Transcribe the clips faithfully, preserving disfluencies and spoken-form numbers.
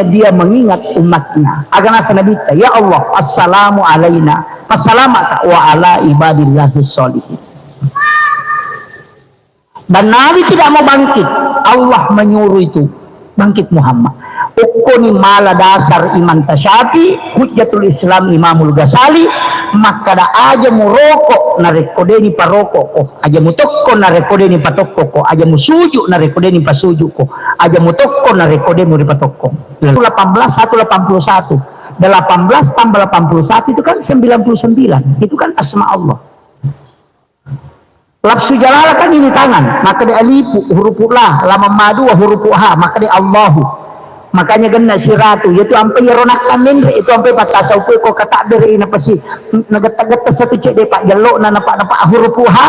dia mengingat umatnya. Aga naseng Nabitta, "Ya Allah, assalamu alaina, passalamaka wa ala ibadillahi sholihin." Dan Nabi tidak mau bangkit. Allah menyuruh itu, "Bangkit Muhammad." Okkoni mala dasar Imam Tasyafi, Hujjatul Islam Imamul Ghazali, makkada, "Aja muroko narekko deni parokoko, aja mutokko narekko deni patokkoko, aja musuju narekko deni pasujuko, aja mutokko narekko deni muripatokko." Delapan belas satu delapan puluh satu. Delapan belas tambah delapan puluh satu itu kan sembilan puluh sembilan. Itu kan asma Allah. Lafzu jalalah kan ini tangan, maka di alifu, hurufu la, lamamma dua, hurufu ha, maka di Allahu. Makanya genna siratu, yaitu ampe iyaro nakka menre, itu ampe pattasa upu ko katabbere ina pasi, nagetta-getta satu cedde pak jello na napa-napa hurufu ha,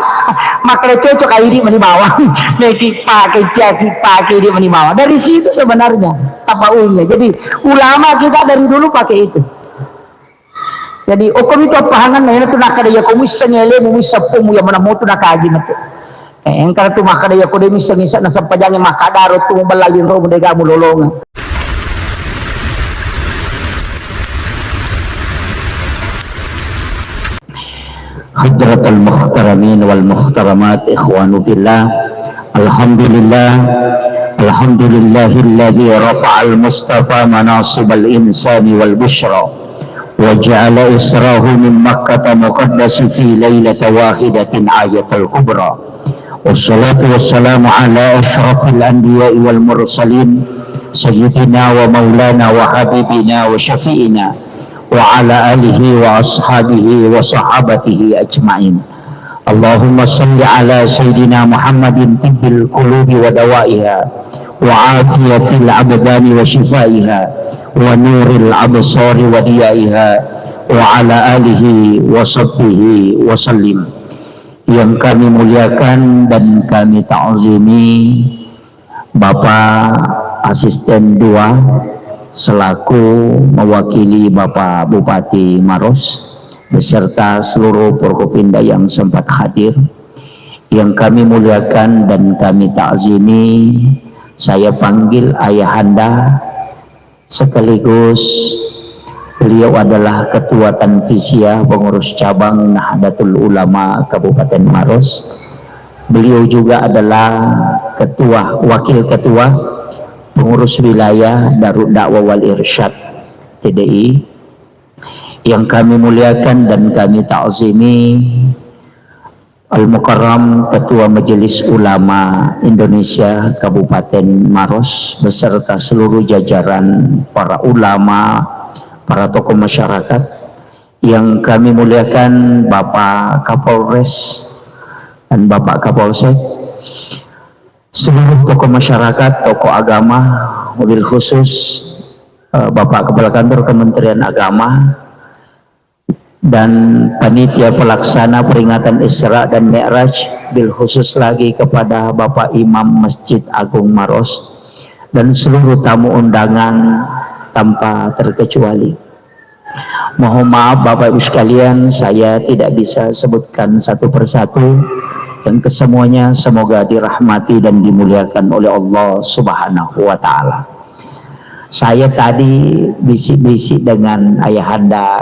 maka di cocok aidi mani bawang. Neki pakai caki pakai di mani bawang. Dari situ sebenarnya tapaulnya. Jadi ulama kita dari dulu pakai itu. Jadi, okkomi tu appahanganna, iyana tu nakkada iya ko muissengngi alemu, muisseng pommu, iya maneng motu nakaji matu. Eh, engka tu makkada iya ko de muissengngi sa-, nasempajangngi makkadaro tu mubella linromu de gamu lolongeng. Hadratal muhtaramin wal muhtaramat, ikhwanu fillah. Alhamdulillah. Alhamdulillahilladzi rafa'al mustafa manasibal insani wal busyra. Wa ja'ala israhu min Makkata muqaddasi fi lailata wahidatin ayatal kubra. Wassalatu wassalamu ala asyrafil anbiya'i wal mursalin, sayyidina wa maulana wa habibina wa syafi'ina, wa ala alihi wa ashabihi wa sahabatihi ajma'in. Allahumma salli ala sayyidina Muhammadin tibbil qulubi wa dawaiha, wa afiyatil abdani wa shifaiha, wa nuril absari wa diyaiha, wa ala alihi wa sahbihi wa sallim. Yang kami muliakan dan kami ta'zimi, Bapak Asisten dua selaku mewakili Bapak Bupati Maros beserta seluruh Forkopimda yang sempat hadir, yang kami muliakan dan kami ta'zimi, saya panggil Ayahanda sekaligus beliau adalah Ketua Tanfisia, Pengurus Cabang Nahdlatul Ulama Kabupaten Maros. Beliau juga adalah Ketua, Wakil Ketua Pengurus Wilayah Darut Dakwah wal Irsyad, T D I, yang kami muliakan dan kami ta'zimi. Al-Mukarram Ketua Majelis Ulama Indonesia Kabupaten Maros beserta seluruh jajaran para ulama, para tokoh masyarakat yang kami muliakan, Bapak Kapolres dan Bapak Kapolsek, seluruh tokoh masyarakat, tokoh agama, wabil khusus, eh, Bapak Kepala Kantor Kementerian Agama, dan panitia pelaksana peringatan Isra dan Mi'raj, bil khusus lagi kepada Bapak Imam Masjid Agung Maros dan seluruh tamu undangan tanpa terkecuali. Mohon maaf Bapak Ibu sekalian, saya tidak bisa sebutkan satu persatu. Yang kesemuanya semoga dirahmati dan dimuliakan oleh Allah Subhanahu wa Ta'ala. Saya tadi bisik-bisik dengan Ayahanda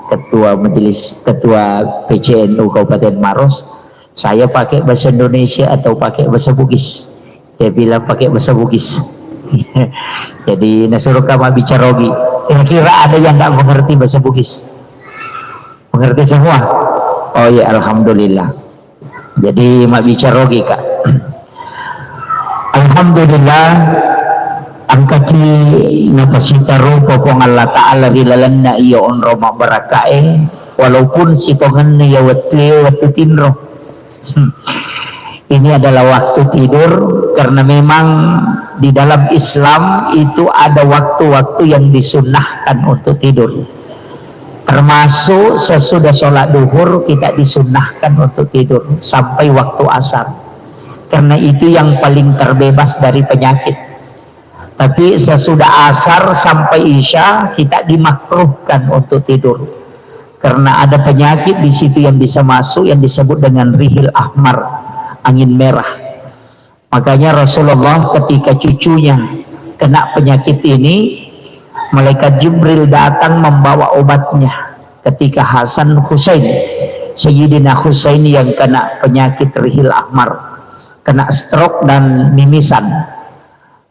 Ketua Majelis, Ketua P C N U Kabupaten Maros, saya pakai bahasa Indonesia atau pakai bahasa Bugis? Dia bilang pakai bahasa Bugis. Jadi, nasuruh kami bicara lagi. Kira-kira ada yang nggak mengerti bahasa Bugis? Mengerti semua? Oh ya, alhamdulillah. Jadi, mabbicara ogi, Kak. Alhamdulillah, engkaki napasita rupa Puang Allah Ta'ala ri lalenna iya onrong mabbarakkae, walaupun sitongenna iya wettue wettu tinro. Hmm. Ini adalah waktu tidur, karena memang di dalam Islam itu ada waktu-waktu yang disunnahkan untuk tidur. Termasuk sesudah sholat duhur kita disunnahkan untuk tidur sampai waktu asar. Karena itu yang paling terbebas dari penyakit. Tapi sesudah asar sampai isya kita dimakruhkan untuk tidur. Karena ada penyakit di situ yang bisa masuk yang disebut dengan rihil ahmar, angin merah. Makanya Rasulullah ketika cucunya kena penyakit ini, Malaikat Jibril datang membawa obatnya ketika Hasan Husain, Sayyidina Husain yang kena penyakit rihil ahmar, kena stroke dan mimisan,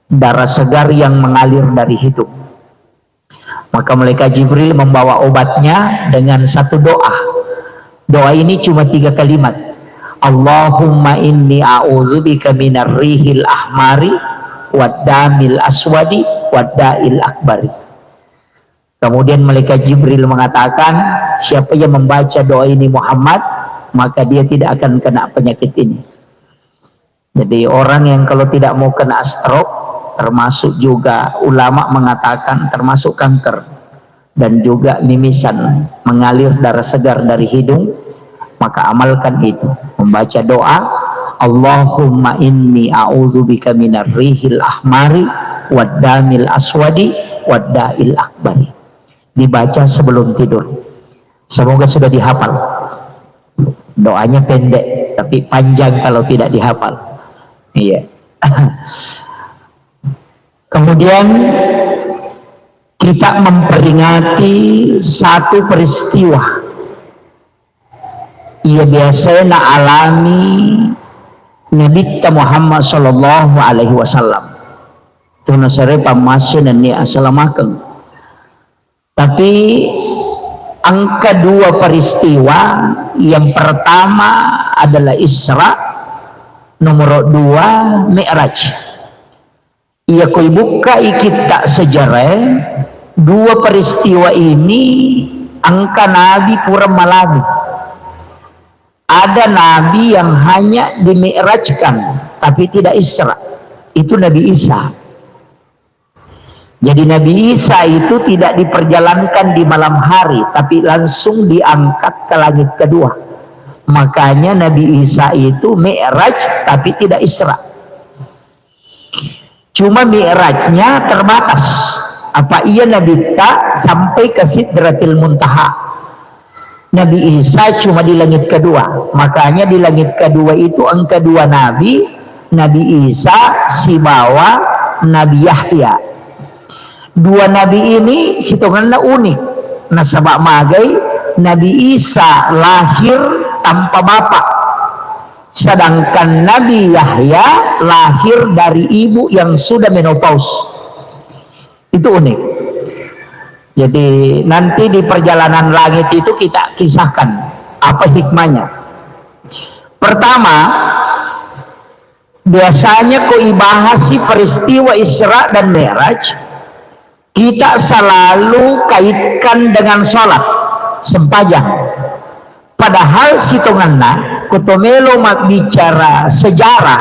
darah segar yang mengalir dari hidung. Maka malaikat Jibril membawa obatnya dengan satu doa. Doa ini cuma tiga kalimat. "Allahumma inni a'udzubika minar rihil ahmari wad damil aswadi wad da'il akbari." Kemudian malaikat Jibril mengatakan, "Siapa yang membaca doa ini, Muhammad, maka dia tidak akan kena penyakit ini." Jadi orang yang kalau tidak mau kena stroke, termasuk juga ulama mengatakan termasuk kanker, dan juga mimisan, mengalir darah segar dari hidung, maka amalkan itu, membaca doa, "Allahumma inni a'udzubika minar rihil ahmari wad damil aswadi wad da'il akbari." Dibaca sebelum tidur. Semoga sudah dihafal. Doanya pendek, tapi panjang kalau tidak dihafal. Iya. Kemudian kita memperingati satu peristiwa iya biasana alami Nabitta Muhammad sallallahu alaihi wasallam. Tuna sere pammasse nennia asalamakeng. Tapi engka dua peristiwa, yang pertama adalah Isra, nomor dua Mi'raj. Iya ko ibukkai kitta sejarah, dua peristiwa ini engka Nabi pura malami. Ada Nabi yang hanya dimi'rajkan, tapi tidak Isra. Itu Nabi Isa. Jadi Nabi Isa itu tidak diperjalankan di malam hari, tapi langsung diangkat ke langit kedua. Makanya Nabi Isa itu Mi'raj, tapi tidak Isra. Cuma Mi'rajnya terbatas. Apa iya Nabitta sampai ke Sidratil Muntaha. Nabi Isa cuma di langit kedua. Makanya di langit kedua itu engka dua nabi, Nabi Isa sibawa Nabi Yahya. Dua nabi ini sitongenna unik. Nasaba magai Nabi Isa lahir tanpa bapak. Sedangkan Nabi Yahya lahir dari ibu yang sudah menopause. Itu unik. Jadi nanti di perjalanan langit itu kita kisahkan apa hikmahnya. Pertama, biasanya ko ibahasi peristiwa Isra dan Mi'raj, kita selalu kaitkan dengan sholat, sempajang. Padahal sitongenna, ko to melo mabbicara sejarah,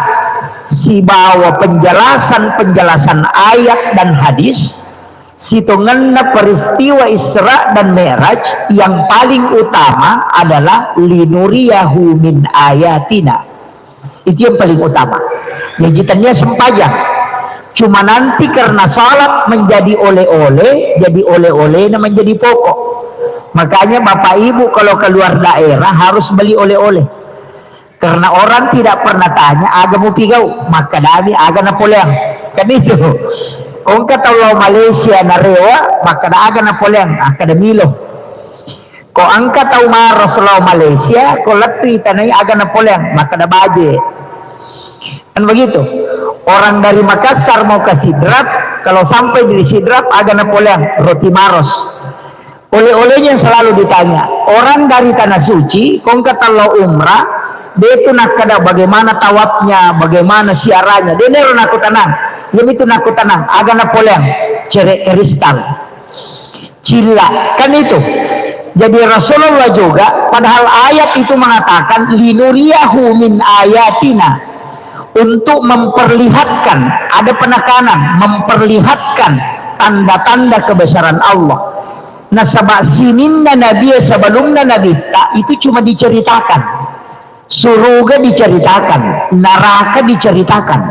sibawa penjelasan-penjelasan ayat dan hadis, sitongenna peristiwa Isra dan Mi'raj yang paling utama adalah linuriyahu min ayatina. Itu yang paling utama. Jaji tania sempajang. Cuma nanti karena salat menjadi oleh-oleh, jadi oleh-olehna menjadi pokok. Makanya Bapak Ibu kalau keluar daerah harus beli oleh-oleh. Karena orang tidak pernah tanya, "Aga mupigau?" Makkadami, "Aga napoleang." Kan itu. Ko engka tau lao Malaysia narewa, makkada, "Aga napoleang?" Akkada, "Milo." Ko engka tau maros lao Malaysia, ko lettui tanai, "Aga napoleang?" Makkada, "Baje." Kan begitu. Orang dari Makassar mau ke Sidrap, kalau sampai di Sidrap, "Aga napoleang?" "Roti maros." Oleh-olehnya yang selalu ditanya. Orang dari Tanah Suci, ko engka tau lao umrah, de tu nakkada bagaimana tawafnya, bagaimana siaranya. De nero nakkutanang. Iyami tu nakkutanang, "Aga napoleang?" "Cere' kristal." Cilla, kan itu. Jadi Rasulullah juga, padahal ayat itu mengatakan, "Linuriyahu min ayatina," untuk memperlihatkan, ada penekanan, memperlihatkan tanda-tanda kebesaran Allah. Nasaba sininna Nabi sebelumna Nabitta itu cuma diceritakan. Suruga diceritakan, neraka diceritakan.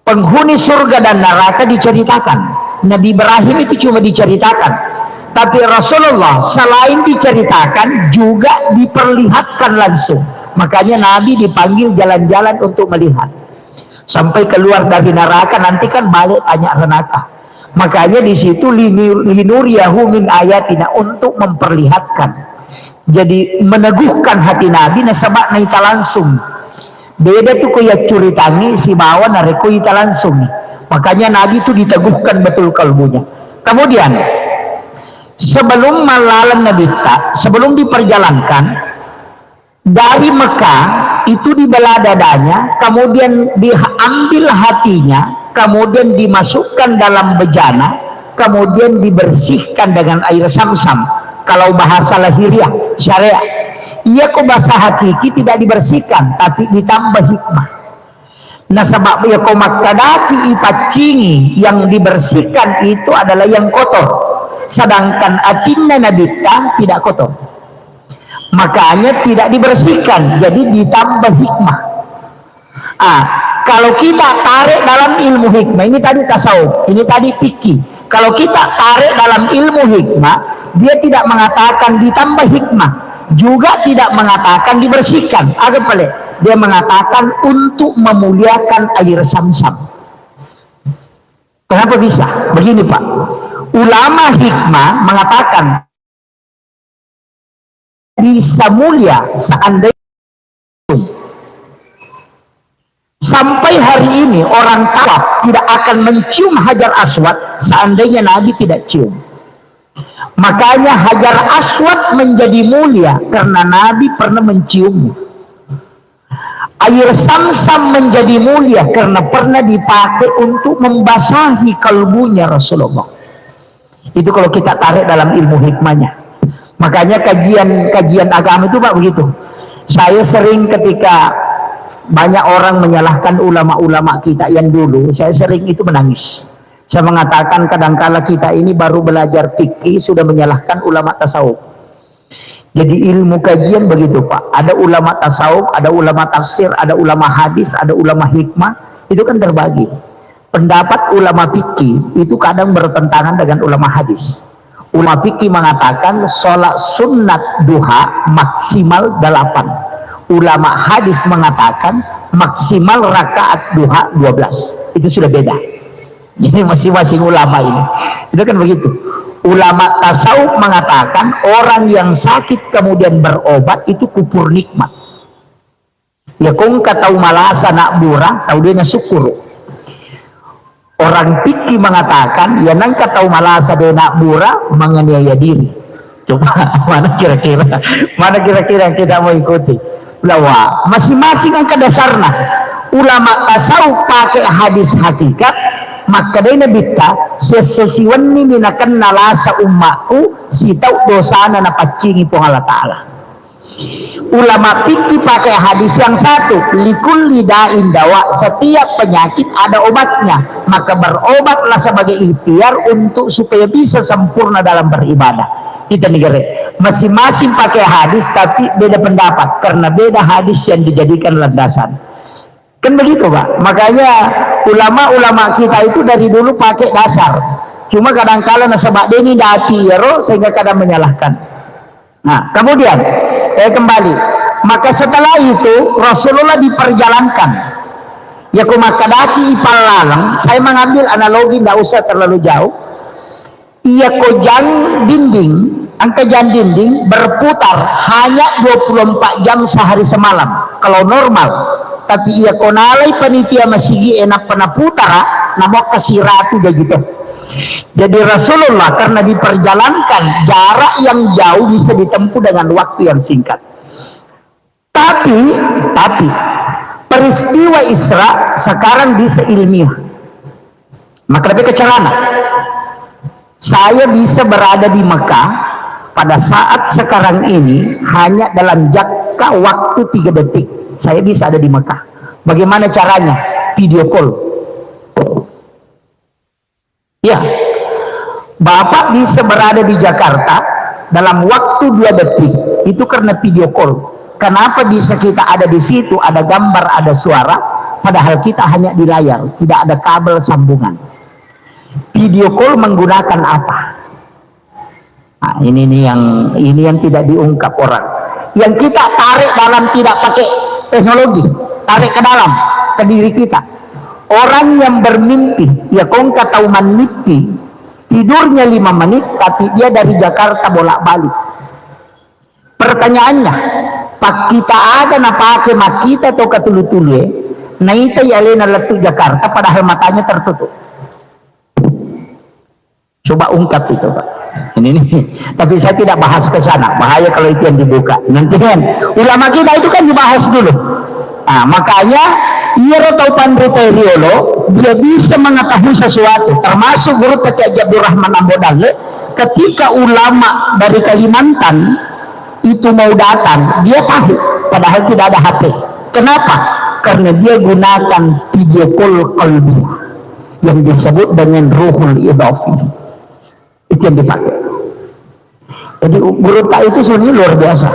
Penghuni surga dan neraka diceritakan. Nabi Ibrahim itu cuma diceritakan. Tapi Rasulullah selain diceritakan juga diperlihatkan langsung. Makanya Nabi dipanggil jalan-jalan untuk melihat. Sampai keluar dari neraka, nanti kan balik tanya neraka. Makanya di situ lini-, linuriyahu min ayatina, untuk memperlihatkan. Jadi meneguhkan hati Nabi nasaba naita langsung. Beda tu ko yaccuritangi sibawa narekko ita langsung. Makanya Nabi itu diteguhkan betul kalbunya. Kemudian, sebelum mallaleng Nabitta, sebelum diperjalankan, dari Mekah itu dibelah dadanya, kemudian diambil hatinya, kemudian dimasukkan dalam bejana, kemudian dibersihkan dengan air Samsam. Kalau bahasa lahiriah, syariat. Iya ko bahasa hakiki tidak dibersihkan, tapi ditambah hikmah. Nasaba iya ko makkadaki ipaccingi, yang dibersihkan itu adalah yang kotor. Sedangkan atinna Nabitta tidak kotor. Makanya tidak dibersihkan, jadi ditambah hikmah. Ah, kalau kita tarik dalam ilmu hikmah, ini tadi tasawuf, ini tadi fikih. Kalau kita tarik dalam ilmu hikmah, dia tidak mengatakan ditambah hikmah, juga tidak mengatakan dibersihkan. Aga pale? Dia mengatakan untuk memuliakan air Samsam. Kenapa bisa? Begini, Pak. Ulama hikmah mengatakan bisa mulia seandainya, sampai hari ini orang tawaf tidak akan mencium Hajar Aswad seandainya Nabi tidak cium. Makanya Hajar Aswad menjadi mulia karena Nabi pernah menciumnya. Air Samsam menjadi mulia karena pernah dipakai untuk membasahi kalbunya Rasulullah. Itu kalau kita tarik dalam ilmu hikmahnya. Makanya kajian-kajian agama itu, Pak, begitu. Saya sering, ketika banyak orang menyalahkan ulama-ulama kita yang dulu, saya sering itu menangis. Saya mengatakan, kadangkala kita ini baru belajar fikih sudah menyalahkan ulama tasawuf. Jadi ilmu kajian begitu, Pak. Ada ulama tasawuf, ada ulama tafsir, ada ulama hadis, ada ulama hikmah. Itu kan terbagi. Pendapat ulama fikih itu kadang bertentangan dengan ulama hadis. Ulama fikih mengatakan sholat sunat duha maksimal delapan. Ulama hadis mengatakan maksimal rakaat duha dua belas. Itu sudah beda. Jadi masing-masing ulama ini. Itu kan begitu. Ulama tasawuf mengatakan orang yang sakit kemudian berobat itu kupur nikmat. Ya, ko engka tau malasa nabbura, tau de nasukkuru. Orang fikih mengatakan, ya, nengka tau malasa de nabbura, menganiaya diri. Coba, mana kira-kira, mana kira-kira yang kita mau ikuti? Lawa, masing-masing engka dasarna. Ulama tasawuf pakai hadis hakikat, makkedai Nabitta, siesso siwenni mi nakenna lasa ummakku, sitau dosana napaccingi Puang Allah Ta'ala. Ulama fikih pakai hadis yang satu, likulli da'in dawa, setiap penyakit ada obatnya, maka berobatlah sebagai ikhtiar untuk supaya bisa sempurna dalam beribadah. Kita negara masing-masing pakai hadis, tapi beda pendapat karena beda hadis yang dijadikan landasan. Kan begitu, Pak. Makanya ulama-ulama kita itu dari dulu pakai dasar. Cuma kadangkala nasaba deni dati iyaro sehingga kadang menyalahkan. Nah, kemudian, eh, kembali. Maka setelah itu Rasulullah diperjalankan. Ya, ko makkadaki ipallaleng, saya mengambil analogi, ndak usah terlalu jauh. Iya ko jang dinding, engka jang dinding berputar hanya dua puluh empat jam sehari semalam, kalau normal. Tapi iya ko nalai panitia masigi e nappa naputara, namokka siratu jaji to. Jadi Rasulullah karena diperjalankan jarak yang jauh bisa ditempuh dengan waktu yang singkat. Tapi, tapi, peristiwa Isra sekarang bisa ilmiah. Maka lebih ke celana. Saya bisa berada di Mekah pada saat sekarang ini hanya dalam jangka waktu tiga detik. Saya bisa ada di Mekah. Bagaimana caranya? Video call. Ya, Bapak bisa berada di Jakarta dalam waktu dua detik, itu karena video call. Kenapa bisa kita ada di situ, ada gambar, ada suara, padahal kita hanya di layar, tidak ada kabel sambungan? Video call menggunakan apa? Nah, ini nih yang, ini yang tidak diungkap orang. Yang kita tarik dalam tidak pakai teknologi, tarik ke dalam, ke diri kita. Orang yang bermimpi, ya ko engka tau mannippi, Tidurnya lima menit, tapi dia dari Jakarta bolak-balik. Pertanyaannya, pakkita aga napake makkita to katulu-tulue, naitai alena lettu Jakarta padahal matanya tertutup. Coba ungkap itu, Pak. Ini nih, tapi saya tidak bahas ke sana, bahaya kalau itu yang dibuka. Nanti kan ulama kita itu kan dibahas dulu. Nah, makanya iyaro tau panrita riolo, dia bisa mengetahui sesuatu, termasuk guru Kiai Haji Abdurrahman Ambo Dalle, ketika ulama dari Kalimantan itu mau datang, dia tahu, padahal tidak ada H P. Kenapa? Karena dia gunakan video call qalbi yang disebut dengan ruhul idafi. Itu yang dipakai. Jadi gurutta itu sebenarnya luar biasa.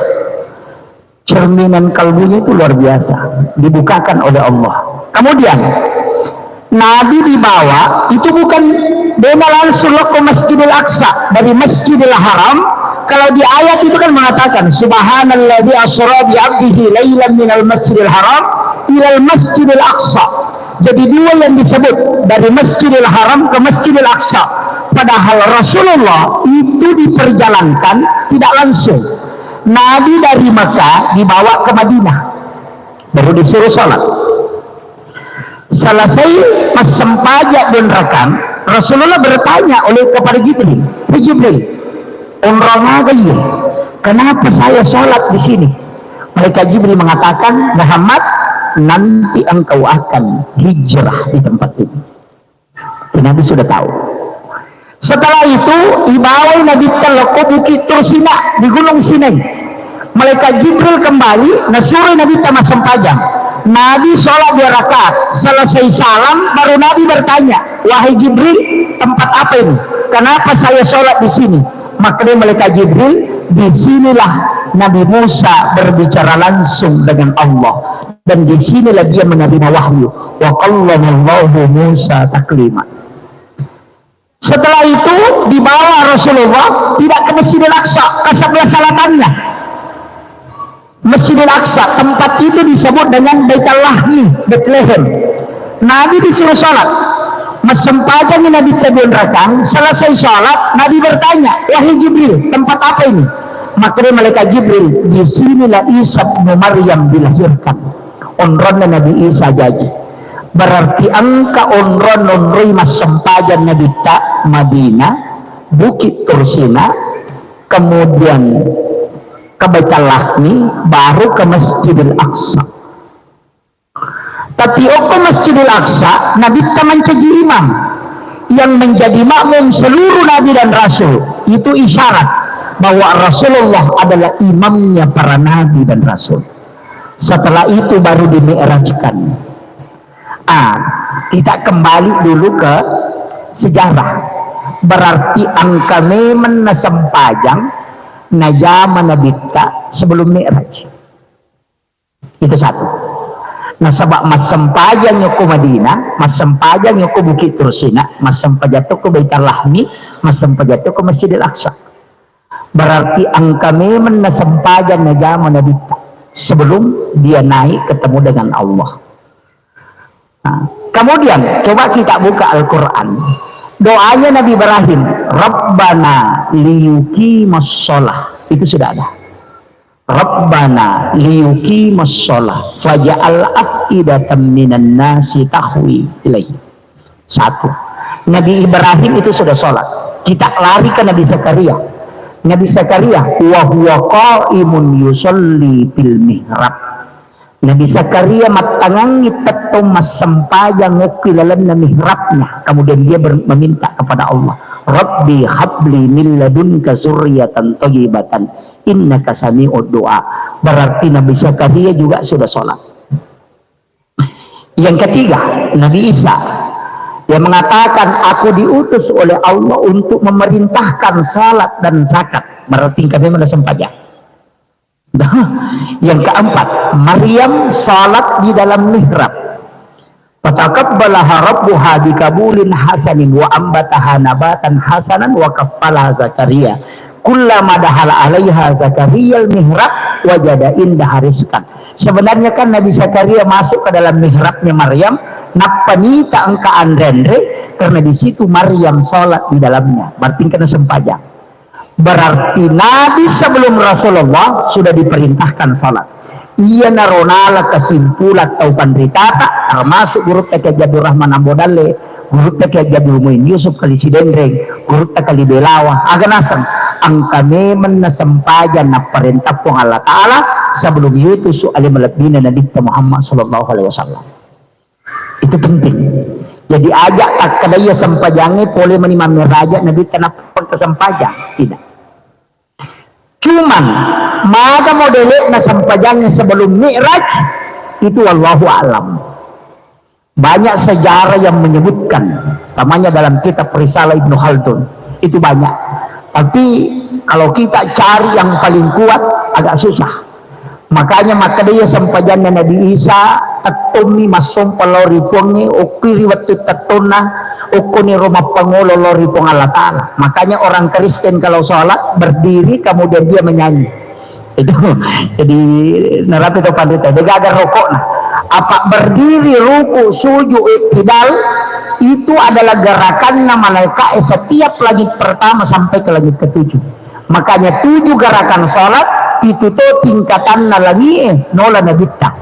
Cerminan kalbunya itu luar biasa, dibukakan oleh Allah. Kemudian Nabi dibawa itu bukan, dena langsung lokko Masjidil Aqsa, dari Masjidil Haram. Kalau di ayat itu kan mengatakan, "Subhanalladzi asra bi abdihi lailan minal Masjidil Haram ilal Masjidil Aqsa." Jadi dua yang disebut, dari Masjidil Haram ke Masjidil Aqsa. Padahal Rasulullah itu diperjalankan tidak langsung. Nabi dari Mekah dibawa ke Madinah, baru disuruh sholat. Selesai massempajang dua rakang, Rasulullah bertanya oleh kepada Jibril, "Hai Jibril, onrong aga iya? Kenapa saya sholat di sini?" Malaikat Jibril mengatakan, "Muhammad, nanti engkau akan hijrah di tempat ini." Nabi sudah tahu. Setelah itu, ibawai Nabitta lokko Bukit Tursina di Gunung Sinai. Malaikat Jibril kembali, nasuroi Nabitta massempajang. Nabi sholat dua rakaat, selesai salam, baru Nabi bertanya, "Wahai Jibril, tempat apa ini? Kenapa saya sholat di sini?" Makanya malaikat Jibril, di sinilah Nabi Musa berbicara langsung dengan Allah. Dan di sinilah dia menerima wahyu. "Wa kallamallahu Musa taklima." Setelah itu dibawa Rasulullah tidak ke Masjidil Aqsa, ke sebelah selatannya. Masjidil Aqsa, tempat itu disebut dengan Baitul Lahmi, Bethlehem. Nabi disuruh sholat. Massempajang Nabitta dua rakang, selesai sholat, Nabi bertanya, "Wahai Jibril, tempat apa ini?" Makanya malaikat Jibril, "Di sinilah Isa bin Maryam dilahirkan." Onronna Nabi Isa jaji. Berarti engka onrong-onroi massempajang Nabitta Madinah, Bukit Tursina, kemudian ke Baitul Lahmi, baru ke Masjidil Aqsa. Tapi okko Masjidil Aqsa, Nabitta mancaji imam. Yang menjadi makmum seluruh nabi dan rasul, itu isyarat bahwa Rasulullah adalah imamnya para nabi dan rasul. Setelah itu baru dimi'rajkan. Ah, kita kembali dulu ke sejarah. Berarti engka memang nasempajang, najama Nabitta sebelum mi'raj. Itu satu. Nasaba massempajang yokko Madinah, massempajang yokko Bukit Tursina, massempajang tokko Baitul Lahmi, massempajang tokko Masjidil Aqsa. Berarti engka memang nasempajang, najama Nabitta sebelum dia naik ketemu dengan Allah. Nah, kemudian coba kita buka Al-Quran. Doanya Nabi Ibrahim, "Rabbana liyuqimus shalah." Itu sudah ada. "Rabbana liyuqimus shalah faj'al af'idatan minan nasi tahwi ilaihi." Satu. Nabi Ibrahim itu sudah sholat. Kita lari ke Nabi Zakaria. Nabi Zakaria, "Wa huwa qaimun yusalli fil mihrab." Nabi Zakaria mattangangngi tettong massempajang okki lalenna mihrabnya. Kemudian dia ber-, meminta kepada Allah, "Rabbi habli min ladunka zurriyatan thayyibatan innaka sami'ud du'a." Berarti Nabi Zakaria juga sudah sholat. Yang ketiga, Nabi Isa yang mengatakan, "Aku diutus oleh Allah untuk memerintahkan salat dan zakat." Berarti kami mana sempajang. Yang keempat, Maryam salat di dalam mihrab. "Fataqabbalaha rabbuha biqabulin hasanin wa ambataha nabatan hasanan wa kaffalaha Zakaria. Kullama dakhala 'alaiha Zakariyal mihrab wajada indaha rizqan." Sebenarnya kan Nabi Zakaria masuk ke dalam mihrabnya Maryam, nappa nita engka anre-anre, karena di situ Maryam sholat di dalamnya. Berarti engka nasempajang. Berarti Nabi sebelum Rasulullah sudah diperintahkan sholat. Iyanaro nala kesimpulan tau panritata, termasuk gurutta Kiai Abdul Rahman Ambo Dalle, gurutta Kiai Abdul Muin Yusuf Kali Sidenreng, gurutta Kali Belawa, aga naseng, engka memeng nasempajang napparentah Puang Allah Ta'ala sebelum yutusu ale malebbina Nabitta Muhammad sallallahu alaihi wasallam. Itu penting. Jadi aja takkedaya sempajangnge pole mani mammeraja Nabitta nappa engka sempajang. Tidak. Cuman, maka modele'na sempajangnge sebelum Mi'raj, itu wallahu a'lam. Banyak sejarah yang menyebutkan, namanya dalam kitab Risalah Ibnu Khaldun, itu banyak. Tapi kalau kita cari yang paling kuat, agak susah. Makanya makkeda iya sempajanna Nabi Isa, tettommi massompa lao ri Puangnge, okki ri wettu tettonna, okkoniro mappangolo lao ri Puang Allah Ta'ala. Makanya orang Kristen kalau sholat berdiri, kemudian dia menyanyi. Itu, jadi narapi to pandita, degaga rokokna. Apa berdiri, ruku, sujud, iktidal, itu adalah gerakanna malaikatnya setiap langit pertama sampai ke langit ketujuh. Makanya tujuh gerakan sholat, itu to tingkatanna langi'e, nola Nabitta.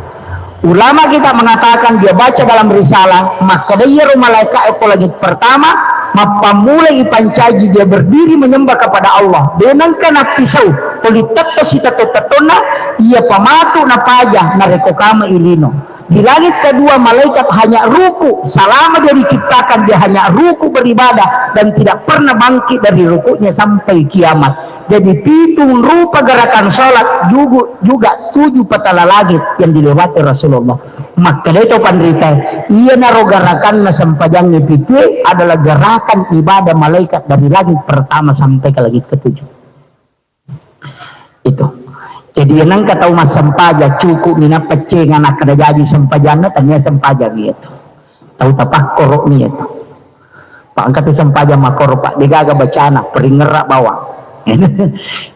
Ulama kita mengatakan, dia baca dalam risalah, makkeda iyaro malaika e ko langit pertama, mappammulai ipancaji dia berdiri menyembah kepada Allah. De nengka nappisau, tuli tetto sitetto-tettonna, iya pamatu napaja, narekko kama ilino. Di langit kedua, malaikat hanya ruku, selama dia diciptakan, dia hanya ruku beribadah dan tidak pernah bangkit dari rukuknya sampai kiamat. Jadi, pitung rupa gerakan sholat jugu-, juga tujuh petala langit yang dilewati Rasulullah. Makkeda to panrita, iyanaro gerakanna sempajangnge pitue adalah gerakan ibadah malaikat dari langit pertama sampai ke langit ketujuh. Itu. Jadi, nengka tau massempajang, cukup minappa cenga nakkeda jaji sempajanna, tania sempajang itu. Tau tapakkoro mi itu. Pak, engka tu sempajang makkoro, Pak, degaga bacana, peringerra bawang.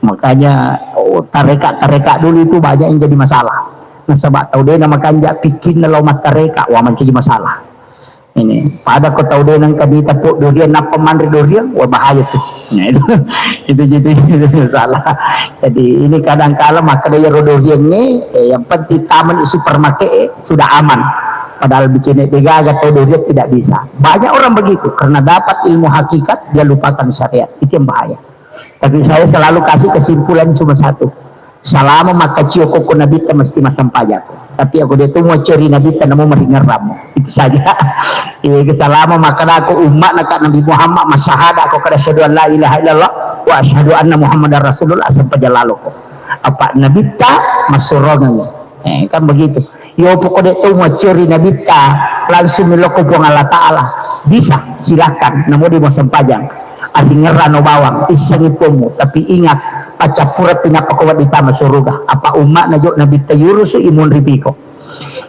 Makanya, oh, tareka-tareka dulu itu banyak yang jadi masalah. Nasaba tau dena makanja pikirna lao mattareka, wa mancaji masalah. Ini, pada ko tau dena engka dita po durian, nappa manre durian, wah, bahaya tuh. Nah, itu, itu, itu, itu salah. Jadi, ini kadang kala makkeda iyaro durian ini, eh, yang penting taman di supermarket, eh, sudah aman. Padahal bikin degaga tau durian tidak bisa. Banyak orang begitu, karena dapat ilmu hakikat, dia lupakan syariat. Itu yang bahaya. Tapi saya selalu kasih kesimpulan cuma satu. Selama makkacio kokko Nabitta mesti massempajang. Tapi aku dia tu mau ceri Nabitta namo meringerramu. Itu saja. Iya, selama makkadako umma' na Kak Nabi Muhammad masyahada ko kada asyhadu an la ilaha illallah wa asyhadu anna Muhammadar Rasulullah, sempajang laloko. Apa Nabitta massurongengi. Eh, kan begitu. Yo poko de' tau maccori Nabitta, langsung milokko Puang Allah Ta'ala. Bisa, silakan. Namo de' mau sempajang. Aringerrano bawang, issengi Puangmu. Tapi ingat, paccappureppi nappa ko wedding tama suruga. Apa umma'na jo Nabitta yurusu imunri piko.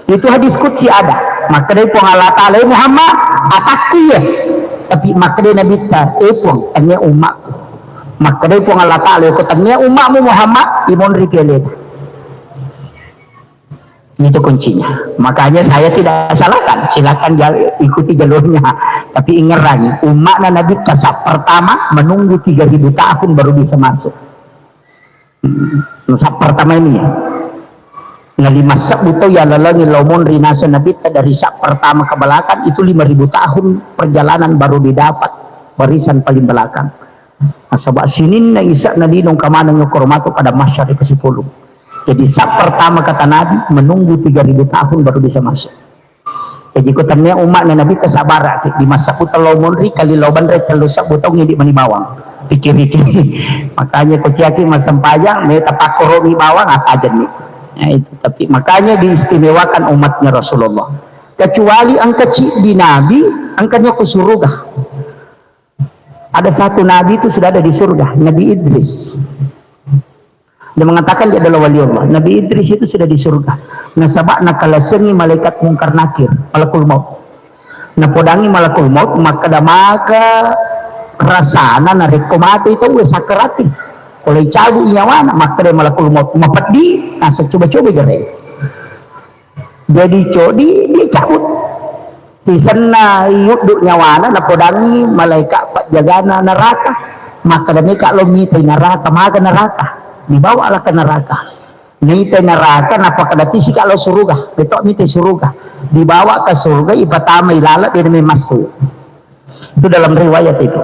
Itu hadis qudsi ada. Makkedai Puang Allah Ta'ala, "Eh Muhammad, atakku iye." Tapi makkedai Nabitta, "Eh Puang, tania umma'ku." Makkedai Puang Allah Ta'ala, "Ko tania umma'mu Muhammad, imunri pialeta." Itu kuncinya. Makanya saya tidak salahkan, silakan jal-, ikuti jalurnya. Tapi ingerangi, umma'na Nabitta saf pertama menunggu tiga ribu tahun baru bisa masuk. Hmm. Saf pertama ini ya. Nah, lima sebbu tau ya lalangi laumon rinasa Nabitta dari saf pertama ke belakang itu lima ribu tahun perjalanan baru didapat barisan paling belakang. Nasaba sininna Isa na lino engka maneng okoro matu pada mahsyar ri Pasipulung. Jadi saf pertama kata Nabi menunggu tiga ribu tahun baru bisa masuk. Jadi ko tania umma'na Nabitta sabaraki di masa ku tello monri kali lao banre tellu sebbu taung idi mani bawang. Pikiriki. Makanya ko ciaki massempajang, meta pakkoromi bawang, atajeng ni. Nah, itu. Tapi makanya diistimewakan umatnya Rasulullah. Kecuali engka ciddi Nabi, engka nyokko suruga. Ada satu nabi itu sudah ada di surga, Nabi Idris. Dia mengatakan dia adalah wali Allah. Nabi Idris itu sudah di surga. Nasaba nakalasengi malaikat Mungkar Nakir, Malakul Maut. Napodangi Malakul Maut, makkeda maka rasana narekko mate tau sakarati. Ko lai cabu nyawana, makkeda Malakul Maut, mapeddi, nasa coba-coba jere. Jadi codi, dia cabut. Tisenna iyuddu nyawana, napodangi malaika pajjagana neraka. Makkeda meka lo mitai neraka, maga neraka. Dibawa lah ke neraka. Mitai neraka, napakkeda tisika lo suruga. Betok mitai suruga. Dibawa ke suruga, ipatamai laleng, dia nami massu. Itu dalam riwayat itu.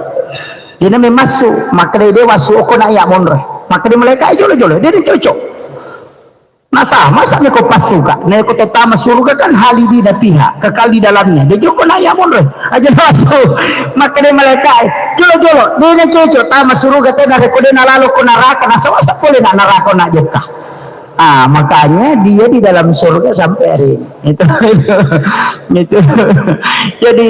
Dia nami massu, makkeda dia wassu, oko na iya monro. Makkeda malaika, jolo-jolo, dia cocok. Nasa, masa neko passuka, neko tetama suruga kan halidina fiha, kekal di dalamnya. Dia joko na iya monro. Aja masuk. Makkeda malaika, jolo-jolo, dia na cocok, tama suruga, tena reko dia nalalo ko neraka, nasa, masa boleh nak neraka nak jokka. Ah, makanya dia di dalam surga sampai hari ini. Itu, itu, itu. Jadi,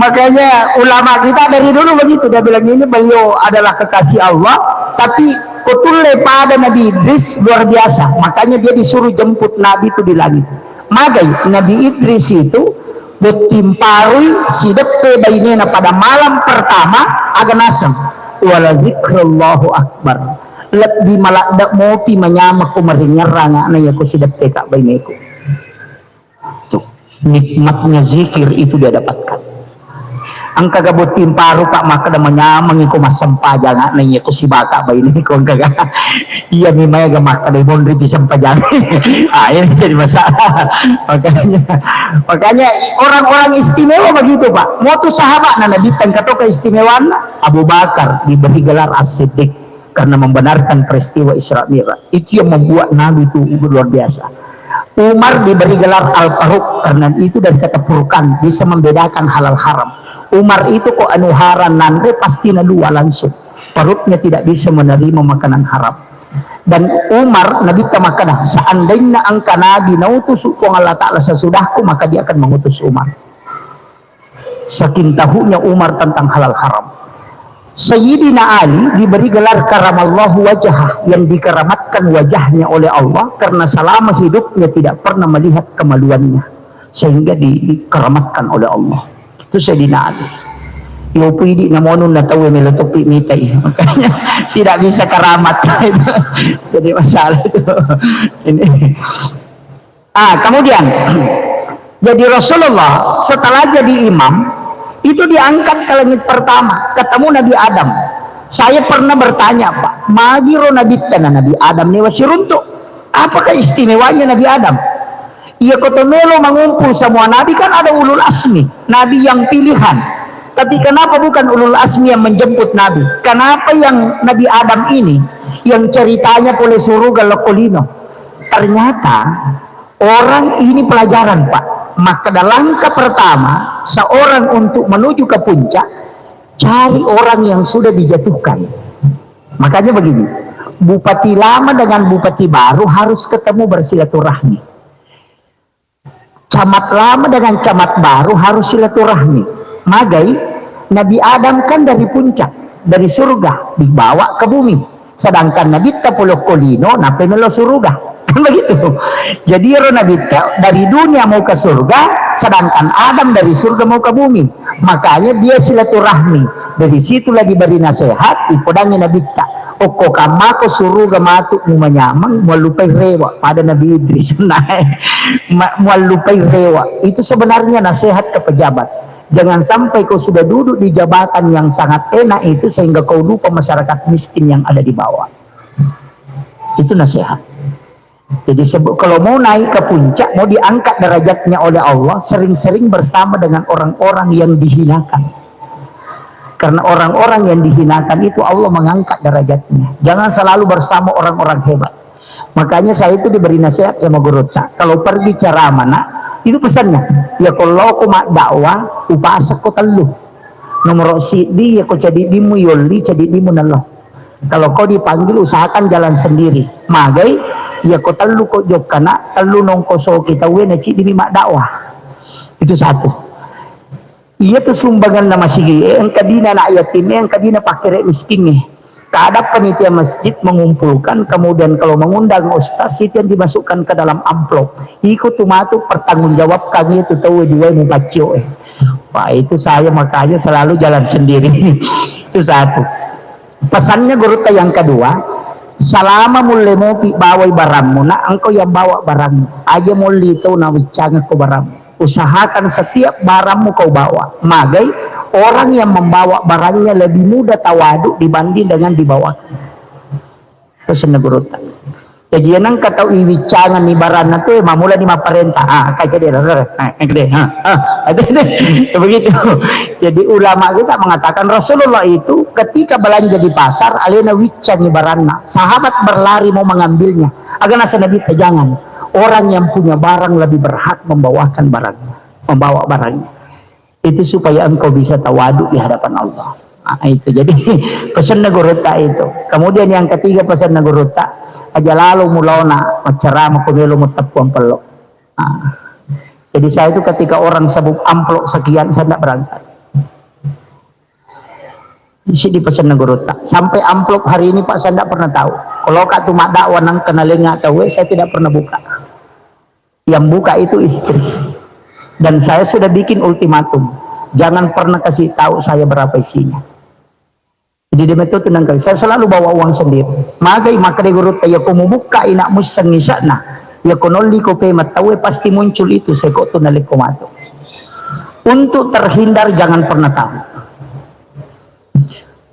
makanya ulama kita dari dulu begitu, dia bilang ini beliau adalah kekasih Allah, tapi kotulle pada Nabi Idris luar biasa. Makanya dia disuruh jemput Nabi itu di langit. Magai Nabi Idris itu botting parui sideppe bainena pada malam pertama, aga naseng, wala zikrullahu akbar. Lebbi maladde mopi manyameng ko maringerrang anakna iya ko sideppe ka baineku. Tuh, nikmatnya zikir itu dia dapatkan. Engka ga botting paru, Pak, makkeda manyameng iko massempajang anakna iya ko sibaka baineku, engka ga? Iya mi maega makkeda monri pi sempajang. Ah, ini jadi masalah. Makanya, makanya orang-orang istimewa begitu, Pak. Mau tuh sahabat na Nabi tengkatoka istimewana. Abu Bakar diberi gelar As-Siddiq karena membenarkan peristiwa Isra Mi'raj. Itu yang membuat Nabi itu luar biasa. Umar diberi gelar Al-Faruq karena itu dari kata furqan, bisa membedakan halal haram. Umar itu ko anu haram nanre pasti na dua langsung. Perutnya tidak bisa menerima makanan haram. Dan Umar, Nabi ta makkeda, seandainya engka Nabi nautus Puang Allah Ta'ala sesudahku, maka dia akan mengutus Umar. Saking tahunya Umar tentang halal haram. Sayyidina Ali diberi gelar karamallahu wajhah, yang dikeramatkan wajahnya oleh Allah karena selama hidupnya tidak pernah melihat kemaluannya, sehingga di-, dikeramatkan oleh Allah. Itu Sayyidina Ali. Yopu idi namonun na tau melo topi mitai. Makanya tidak bisa keramat. Jadi masalah itu. Ini. Ah, kemudian, jadi Rasulullah setelah jadi imam, itu diangkat ke langit pertama, ketemu Nabi Adam. Saya pernah bertanya, Pak, magi ro Nabi tena Nabi Adam ni wasiruntuk. Apakah istimewanya Nabi Adam? Iya, koto melo mengumpul semua nabi kan ada ulul asmi, nabi yang pilihan. Tapi kenapa bukan ulul asmi yang menjemput nabi? Kenapa yang Nabi Adam ini yang ceritanya pole suruga lokkolino? Ternyata orang ini pelajaran, Pak. Maka langkah pertama seorang untuk menuju ke puncak, cari orang yang sudah dijatuhkan. Makanya begini, bupati lama dengan bupati baru harus ketemu bersilaturahmi. Camat lama dengan camat baru harus silaturahmi. Magai, Nabi Adam kan dari puncak, dari surga, dibawa ke bumi. Sedangkan Nabitta pole okko lino, nappa melo suruga. Kan begitu. Jadi ro Nabitta dari dunia mau ke surga, sedangkan Adam dari surga mau ke bumi. Makanya dia silaturahmi. Dari situlah diberi nasihat, dipodangi Nabitta. Okko kammako suruga matu mumanyameng, muallupai rewa pada Nabi Idris. Nah, ma-, muallupai rewa. Itu sebenarnya nasihat ke pejabat. Jangan sampai kau sudah duduk di jabatan yang sangat enak itu sehingga kau lupa masyarakat miskin yang ada di bawah. Itu nasihat. Jadi sebut, kalau mau naik ke puncak, mau diangkat derajatnya oleh Allah, sering-sering bersama dengan orang-orang yang dihinakan. Karena orang-orang yang dihinakan itu Allah mengangkat derajatnya. Jangan selalu bersama orang-orang hebat. Makanya saya itu diberi nasihat sama guru tak. Kalau pergi ceramah nak, itu pesannya. Ya kalau ko mak dakwah, upasako tellu. Nomor siddi, ya ko cadi dimu yolli, cadi dimu nelo. Kalau kau dipanggil, usahakan jalan sendiri. Magai, iya ko tellu ko jokkana, tellu nongko soki tauwe na ciddi mi maddakwah. Itu satu. Iya tu sumbangan na masigi, eh, engka dina anak yatim, eh, engka dina pakkere miskin, eh. Kadang panitia masjid mengumpulkan, kemudian kalau mengundang ustaz, itu yang dimasukkan ke dalam amplop. Iko tu matu pertanggungjawabkan itu tauwe dua mupaccio, eh. Wah, itu saya makanya selalu jalan sendiri. Itu satu. Pesannya gurutta yang kedua, Salama mulle mopi bawai barammu, na engkau yang bawa barangmu. Aja molli to na wiccangekko barangmu. Usahakan setiap barangmu kau bawa. Magai orang yang membawa barangnya lebih mudah tawadu dibanding dengan dibawakan. Pesenna gurutta. Jadi, nengka tau iwiccangenni baranna tu, eh, mamulani mapparenta. Ah, kaca dia, ah, ah, ah, begitu. Jadi, ulama kita mengatakan Rasulullah itu ketika belanja di pasar, alena wiccangi baranna. Sahabat berlari mau mengambilnya. Aga nasa Nabi, "Jangan. Orang yang punya barang lebih berhak membawakan barangnya, membawa barangnya." Itu supaya engkau bisa tawadu di hadapan Allah. Ah, itu. Jadi, pesenna gurutta itu. Kemudian yang ketiga pesenna gurutta, aja lalo mulaona maccarama ko melo mutteppu ampello. Ah. Jadi saya itu ketika orang sebut amplop sekian, saya tidak berangkat. Isi di pesenna gurutta. Sampai amplop hari ini, Pak, saya tidak pernah tahu. Kalau Kak tu madakwa nang kena lenga tahu, eh, saya tidak pernah buka. Yang buka itu istri. Dan saya sudah bikin ultimatum, jangan pernah kasih tahu saya berapa isinya. Jadi dia metode nangkali, saya selalu bawa uang sendiri. Magai makkeda gurutta, "Yako mubukka ina musseng isa'na, yako nolli ko pema tauwe pasti muncul itu, seko tu nalekko matu." Untuk terhindar jangan pernah tahu.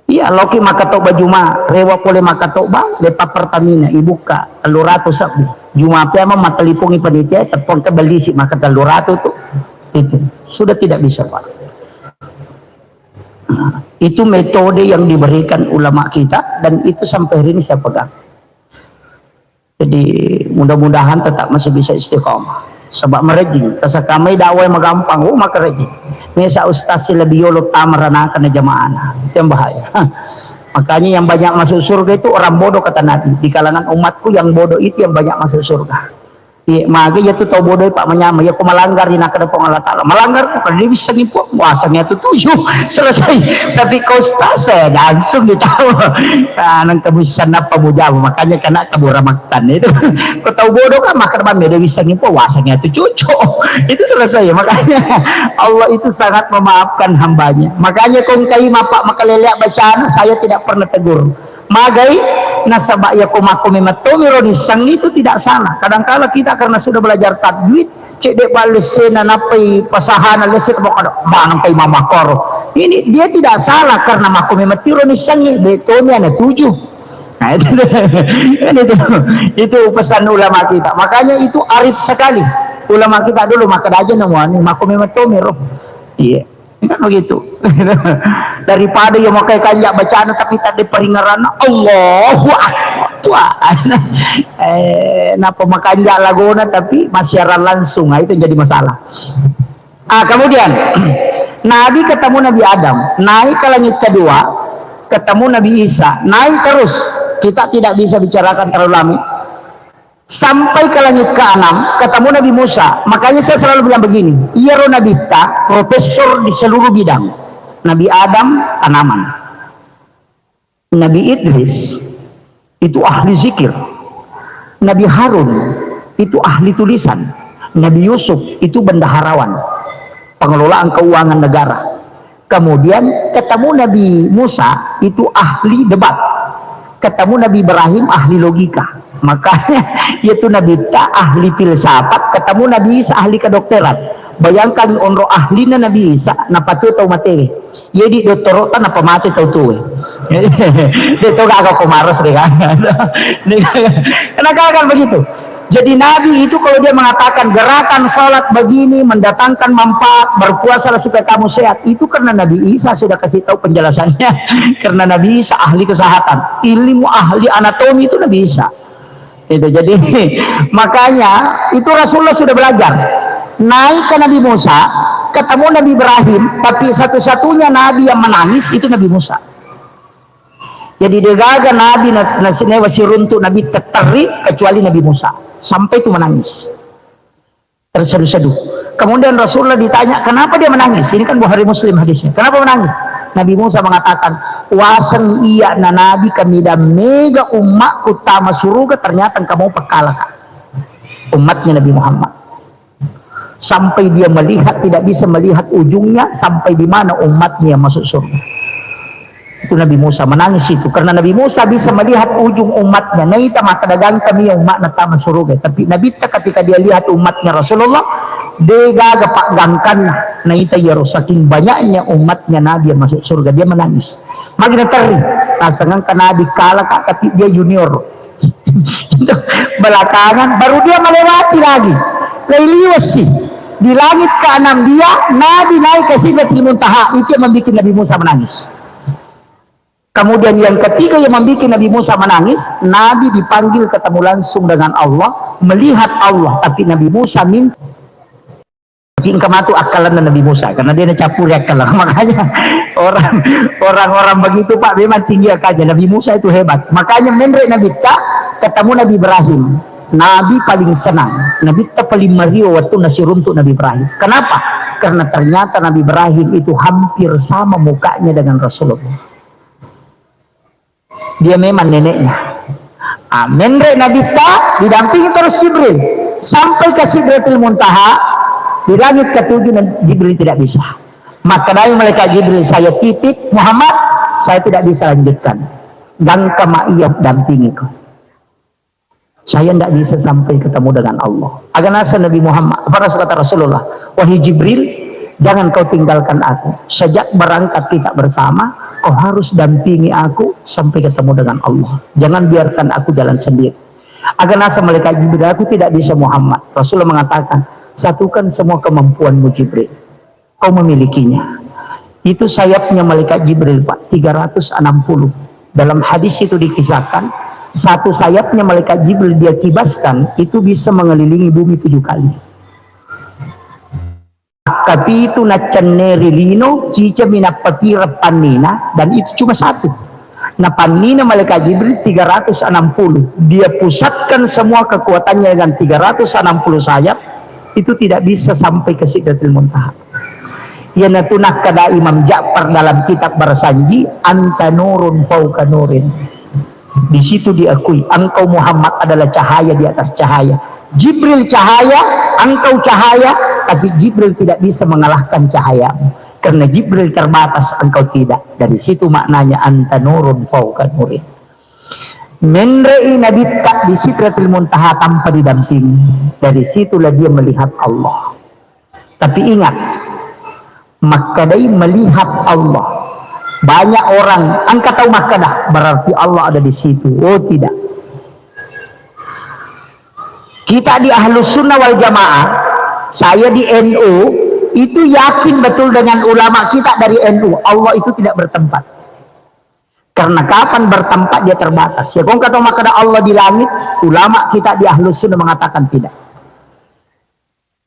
Iya, loki makkatobba Juma, rewa pole makkatobba, lepa Pertamina, ibukka tellu ratu sabbu. Juma pea matellipongi panitia, telepon ke bellisi maka tellu ratu tu. Itu sudah tidak bisa, Pak. Nah, itu metode yang diberikan ulama kita dan itu sampai hari ini saya pegang. Jadi, mudah-mudahan tetap masih bisa istiqomah. Sebab merejing, tasakamai dakwah magampang, oh, maka rejing. Mesa ustaz si lebih yolo tamara nakana jamaahna. Itu yang bahaya. Makanya yang banyak masuk surga itu orang bodoh, kata Nabi. Di kalangan umatku yang bodoh itu yang banyak masuk surga. Iya, mage ya tu tau bodoh, Pak, menyama. Ya, ko melanggar di nakada Puang Allah Ta'ala. Melanggar, bukan dia bisa nipu. Wasangnya tu tujuh. Selesai. Tapi ko ustaz, saya langsung ditahu. Ah, nang kamu sana apa mau jawab. Makanya kena kabur makan itu. Kau tahu bodoh kan, maka depan beda bisa nipu. Wasangnya tu cucu. Itu selesai. Makanya Allah itu sangat memaafkan hambanya. Makanya kong kai mapak makaleleak bacaan, saya tidak pernah tegur. Magai, nasaba iya ko makko memettomi ro nisseng itu tidak salah. Kadangkala kita karena sudah belajar tajwid, cedde ballessena nappai pasahana lesse, pokokna maneng kai mamakoro. Ini dia tidak salah karena makko memettiro nissengi, betomi ana tuju. Nah, itu, kan itu, itu pesan ulama kita. Makanya itu arif sekali. Ulama kita dulu maka daja namuani makko memettomi ro. Iya. Kan begitu. Daripada yang makai kanjak bacaan tapi tak ada peringaran, Allahu Akbar. Wah. Eh, napa makanjak lagona tapi masih siaran langsung, nah, itu yang jadi masalah. Ah, kemudian Nabi ketemu Nabi Adam, naik ke langit kedua, ketemu Nabi Isa, naik terus. Kita tidak bisa bicarakan terlalu lama. Sampai ke langit keenam, ketemu Nabi Musa. Makanya saya selalu bilang begini, iyaro nabitta profesor di seluruh bidang. Nabi Adam tanaman. Nabi Idris itu ahli zikir. Nabi Harun itu ahli tulisan. Nabi Yusuf itu bendaharawan, pengelolaan keuangan negara. Kemudian ketemu Nabi Musa itu ahli debat. Ketemu Nabi Ibrahim ahli logika. Makanya itu Nabi ta ahli filsafat, ketemu Nabi Isa ahli kedokteran. Bayangkan onro ahlina Nabi Isa, napatu tau mate. Jadi dottoro ta napa mate tau tuwe. Dia tau gak aku maros deh kan. Kenapa kan begitu? Jadi Nabi itu kalau dia mengatakan gerakan salat begini mendatangkan manfaat, berpuasalah supaya kamu sehat, itu karena Nabi Isa sudah kasih tahu penjelasannya. Karena Nabi Isa ahli kesehatan, ilmu ahli anatomi itu Nabi Isa. Itu jadi makanya itu Rasulullah sudah belajar. Naik ke Nabi Musa, ketemu Nabi Ibrahim, tapi satu-satunya nabi yang menangis itu Nabi Musa. Jadi degaga nabi na, na sinewa siruntuk nabi tetteri kecuali Nabi Musa. Sampai itu menangis. Terseduh-seduh. Kemudian Rasulullah ditanya, kenapa dia menangis? Ini kan Bukhari Muslim hadisnya. Kenapa menangis? Nabi Musa mengatakan, waseng iya na nabi kami dan mega umatku tama suruga, ternyata engka mau pekkalaka. Umatnya Nabi Muhammad. Sampai dia melihat, tidak bisa melihat ujungnya, sampai di mana umatnya masuk surga. Itu Nabi Musa menangis itu, karena Nabi Musa bisa melihat ujung umatnya. Naita makkeda gangkami umatna tama suruga. Tapi Nabitta ketika dia lihat umatnya Rasulullah, de gaga paggangkanna. Naita iyaro saking banyaknya umatnya Nabi yang masuk surga, dia menangis. Magi naterri, nasengangka Nabi kalaka, tapi dia junior. Belakangan baru dia melewati lagi. Lai liwassi. Di langit keenam dia, Nabi naik ke Sidratil Muntaha. Itu yang membuat Nabi Musa menangis. Kemudian yang ketiga yang membuat Nabi Musa menangis, Nabi dipanggil ketemu langsung dengan Allah, melihat Allah, tapi Nabi Musa minta, tapi engka matu akkalanna Nabi Musa, karena dia nacampuri akkalanna. Makanya orang, orang-orang begitu, Pak, memang tinggi akalnya. Nabi Musa itu hebat. Makanya menre Nabitta ketemu Nabi Ibrahim. Nabi paling senang, Nabitta paling mario waktu nasiruntuk Nabi Ibrahim. Kenapa? Karena ternyata Nabi Ibrahim itu hampir sama mukanya dengan Rasulullah. Dia memang neneknya. Ah, menre Nabitta didampingi terus Jibril sampai ke Sidratil Muntaha. Di langit ketujuh, Jibril tidak bisa. Makkedai malaikat Jibril, "Saya titip Muhammad, saya tidak bisa lanjutkan. Gangka ma iya dampingiku. Saya ndak bisa sampai ketemu dengan Allah." Aga naseng Nabi Muhammad, apa Rasul, kata Rasulullah, "Wahai Jibril, jangan kau tinggalkan aku. Sejak berangkat kita bersama, kau harus dampingi aku sampai ketemu dengan Allah. Jangan biarkan aku jalan sendiri." Aga naseng malaikat Jibril, "Aku tidak bisa Muhammad." Rasulullah mengatakan, "Satukan semua kemampuanmu, Jibril. Kau memilikinya." Itu sayapnya malaikat Jibril, Pak, tiga ratus enam puluh. Dalam hadis itu dikisahkan, satu sayapnya malaikat Jibril dia kibaskan, itu bisa mengelilingi bumi tujuh kali. Tapi itu naccenneri lino, cicami nappapireng pannina, dan itu cuma satu. Nah, pannina malaikat Jibril tiga ratus enam puluh. Dia pusatkan semua kekuatannya dengan tiga ratus enam puluh sayap, itu tidak bisa sampai ke Sidratil Muntaha. Iyanatu nakkeda Imam Ja'far dalam kitab Barsanji, "Anta nurun fauqa nurin." Di situ diakui, engkau Muhammad adalah cahaya di atas cahaya. Jibril cahaya, engkau cahaya, tapi Jibril tidak bisa mengalahkan cahayamu. Karena Jibril terbatas, engkau tidak. Dari situ maknanya anta nurun fauqa nurin. Menre'i Nabitta di Sidratil Muntaha tanpa didampingi. Dari situlah dia melihat Allah. Tapi ingat, makkedai melihat Allah. Banyak orang engka tau makkeda, "Berarti Allah ada di situ." Oh, tidak. Kita di Ahlus Sunnah wal Jamaah, saya di N U, itu yakin betul dengan ulama kita dari N U, Allah itu tidak bertempat. Karena kapan bertempat, dia terbatas. Ya, kong kata makkeda Allah di langit, ulama kita di Ahlus Sunnah mengatakan tidak.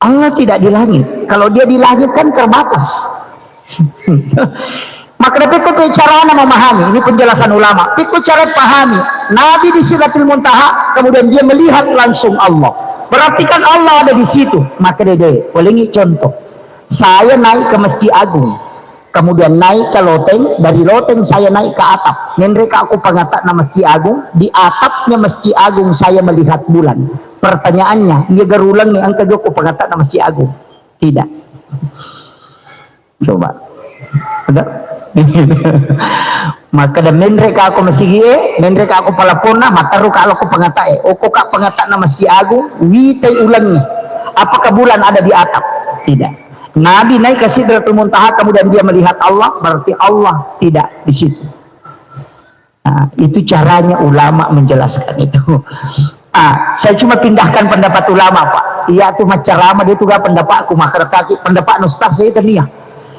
Allah tidak di langit. Kalau dia di langit kan terbatas. Maka pekko tu carana memahami, ini penjelasan ulama. Pekko cara pahami. Nabi di Sidratil Muntaha, kemudian dia melihat langsung Allah. Berarti kan Allah ada di situ. Maka dede, ulengi contoh. Saya naik ke Masjid Agung. Kemudian naik ke loteng, dari loteng saya naik ke atap. Menreka aku pengatakna Masjid Agung, di atapnya Masjid Agung saya melihat bulan. Pertanyaannya, iya garulangi engka joko pengatakna Masjid Agung? Tidak. Coba. Ada? Maka dan menreka aku masigi e, menreka aku palaponna, mataru ka loko pengatak e. Oko ka pengatakna Masjid Agung, witai ulangi. Apakah bulan ada di atap? Tidak. Nabi naik ke Sidratul Muntaha, kemudian dia melihat Allah, berarti Allah tidak di situ. Nah, itu caranya ulama menjelaskan itu. Ah, saya cuma pindahkan pendapat ulama, Pak. Iya tu maccarama dia tu gak pendapatku, maka kaki pendapat ustaz saya itu nia.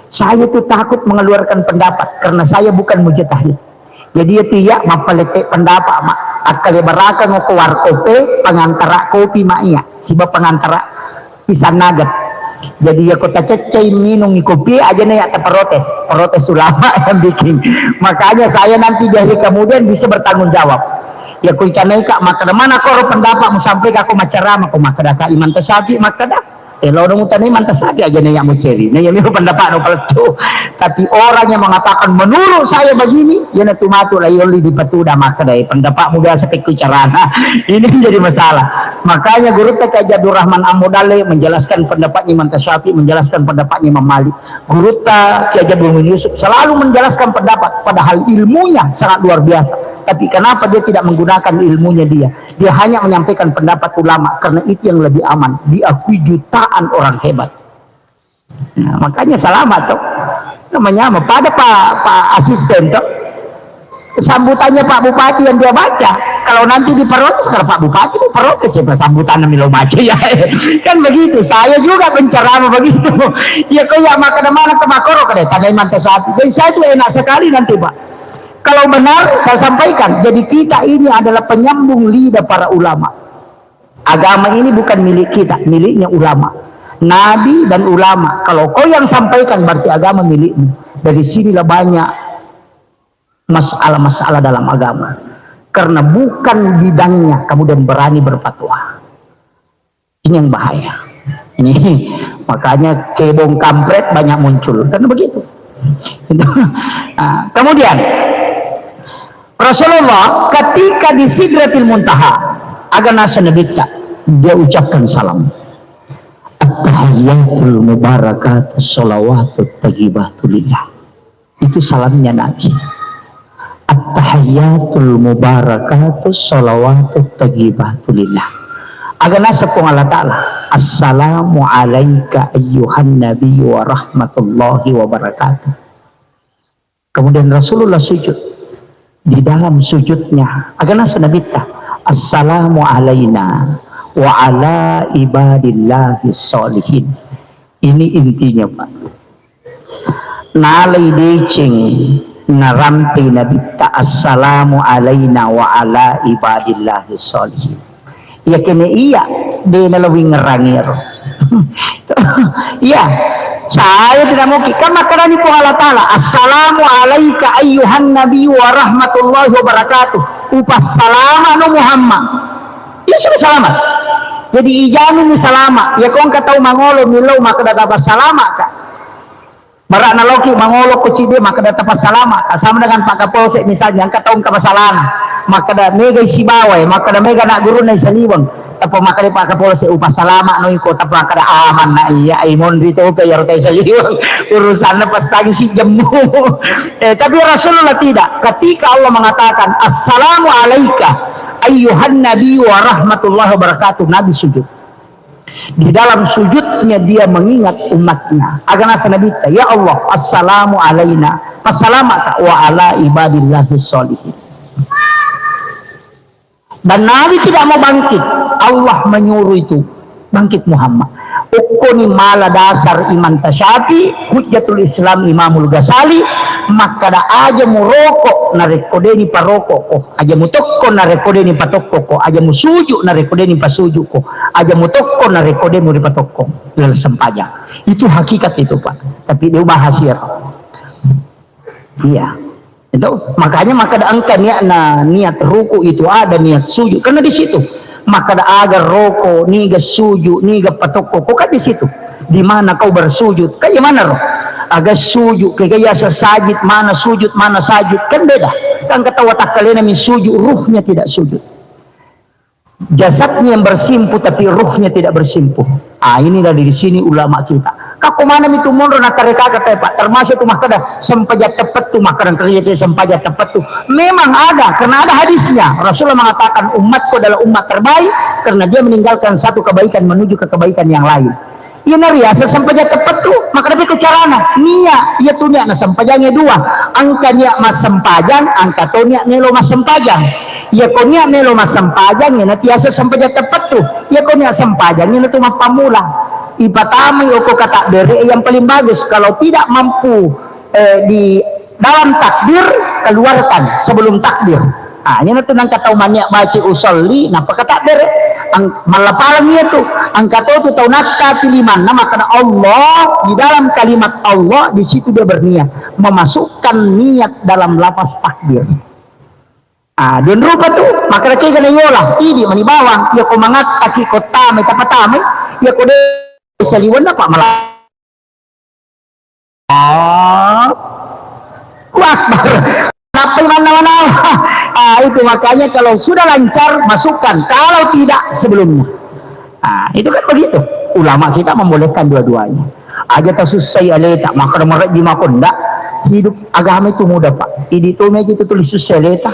Saya tu takut mengeluarkan pendapat karena saya bukan mujtahid. Jadi itu iya mappalette pendapat, Mak. Akkalebarakang ko warkope pengantara kopi, Mak, iya. Siba pengantara pisang nugget. Jadi, ya, ko taceccai minungi kopi aja na ya taprotes. Protes ulama yang bikin. Makanya saya nanti di hari kemudian bisa bertanggung jawab. Ya, ko ikanai ka makkeda, "Mana koro pendapat mu sampai ka ko macerama ko makkeda ka Imam Tasyafi makkeda." Eh, lo nemu tani manta sapi aja na iya muceri. Na iya miro pendapat no palettu. Tapi orang yang mengatakan, "Menurut saya begini," ya na tu matu la yolli di patu da makkeda, eh, pendapatmu biasa kekku carana. Ini menjadi masalah. Makanya gurutta Kiai Abdul Rahman Ambo Dalle menjelaskan pendapatnya Imam Syafi'i, menjelaskan pendapatnya Imam Malik. Gurutta Kiai Abdul Muin Yusuf selalu menjelaskan pendapat, padahal ilmunya sangat luar biasa. Tapi kenapa dia tidak menggunakan ilmunya dia? Dia hanya menyampaikan pendapat ulama karena itu yang lebih aman, diakui jutaan orang hebat. Nah, makanya selamat tuh. Namanya apa? Pada Pak, Pak Asisten tuh. Sambutannya Pak Bupati yang dia baca. Kalau nanti diprotes, kalau Pak Bupati diprotes, siapa sambutannya milo baca ya? Kan begitu. Saya juga penceramah begitu. Ya kok ya makkeda mana ke makoro kede, tandai manta sapi. Jadi saya tuh enak sekali nanti, Pak. Kalau benar, saya sampaikan. Jadi kita ini adalah penyambung lidah para ulama. Agama ini bukan milik kita, miliknya ulama. Nabi dan ulama. Kalau kau yang sampaikan, berarti agama milikmu. Dari sinilah banyak masalah-masalah dalam agama. Karena bukan bidangnya, kemudian berani berfatwa. Ini yang bahaya. Ini makanya cebong kampret banyak muncul. Karena begitu. Nah, kemudian Rasulullah ketika di Sidratil Muntaha, aga naseng Nabitta, dia ucapkan salam. At-tahiyyatul mubarakatus shalawatut thayyibatu lillah. Itu salamnya Nabi. At-tahiyyatul mubarakatus shalawatut thayyibatu lillah. Aga naseng Puang Allah Ta'ala, "Assalamu alaika ayyuhan nabiyyu wa rahmatullahi wa barakatuh." Kemudian Rasulullah sujud. Di dalam sujudnya, aga naseng Nabitta, "Assalamu alaina wa ala ibadillahi sholihin." Ini intinya, Pak. Nalai deceng, narampei Nabitta, "Assalamu alaina wa ala ibadillahi sholihin." Iya kene iya, de nalawingerang iyaro. Iya, saya tidak mungkin. Kan makkedani Puang Allah Ta'ala, "Assalamu alaika ayyuhan nabi wa rahmatullahi wa barakatuh." Upassalama no Muhammad. Iya sudah selamat. Jadi ijamini salama. Ya kau engka tau mangolo millau makkeda tapassalama ka. Mara'na loki mangolo ko cide makkeda tapassalama. Sama dengan Pak Kapolsek misalnya, engka tau engka masalahna. Makkeda mega isi bawai, makkeda mega nak gurunna isaliweng. Tappa makkeda Pak Kapolsek, "Upassalama no iko," tappa makkeda aman na iya, ai monri to pe iyaro tai saliweng. Urusanna passangi si jemmu. Eh, tapi Rasulullah tidak. Ketika Allah mengatakan, "Assalamu alaika ayyuhan nabi wa rahmatullahi wa barakatuh," Nabi sujud. Di dalam sujudnya dia mengingat umatnya. Aga naseng Nabitta, "Ya Allah, assalamu alaina, passalamaka wa ala ibadillahi sholihin." Dan Nabi tidak mau bangkit. Allah menyuruh itu. Bangkit Muhammad. Okkoni mala dasar Imam Tasyafi, Hujjatul Islam Imamul Ghazali, makkeda aja muroko narekko deni parokoko, aja mutokko narekko deni patokkoko, aja musuju narekko deni pasujuko, aja mutokko narekko deni muripatokko dalam sempajang. Itu hakikat itu, Pak. Tapi dia bahas ya. Iya. Itu makanya makkeda engka niatna, niat ruku itu ada, niat sujud. Karena di situ makkeda aga roko, niga sujud, niga patokko, ko kan di situ. Di mana kau bersujud? Kayak mana roh? Aga sujud, kayak ya sajid, mana sujud, mana sajid. Kan beda. Kan ketawa tak kalena mi sujud, ruhnya tidak sujud. Jasadnya yang bersimpuh, tapi ruhnya tidak bersimpuh. Ah, ini dari sini ulama kita. Kako mana mitu monro na tareka kata, Pak? Termasuk tu makkeda sempajang teppettu, makkeda kerja sempajang teppettu. Memang ada, karena ada hadisnya. Rasulullah mengatakan umatku adalah umat terbaik karena dia meninggalkan satu kebaikan menuju ke kebaikan yang lain. Iyana riaseng sempajang teppettu, makkeda pekko carana. Nia, iya tu niatna sempajangnge dua. Engka niat massempajang, engka to niat melo massempajang. Iya ko niat melo massempajang, iyana tiaseng sempajang teppettu. Iya ko niat sempajang, iyana tu mappammula. Ipatamai okko katabbere yang paling bagus. Kalau tidak mampu, eh, di dalam takbir, keluarkan sebelum takbir. Ah, iyana tu nangka tau maniat baca usolli, nappa katabbere. Ang-, mallapaleng iya tu. Engka to tu tau nakkapi limanna makkeda Allah, di dalam kalimat Allah, di situ dia berniat memasukkan niat dalam lafaz takbir. Ah, den rupa tu, makkeda kega na yola, idi mani bawang, iya ko mangattaki ko tame, tapatamai, iya ko de saliwenna, Pak, malah. Allahu Akbar. Nappai mannawa-nawa. Ah, itu makanya kalau sudah lancar, masukkan. Kalau tidak, sebelumnya. Ah, itu kan begitu. Ulama kita membolehkan dua-duanya. Aja tasussai aleta, maka marejji mako ndak. Hidup agama itu mudah, Pak. Idi to meja itu tulis sussai aleta.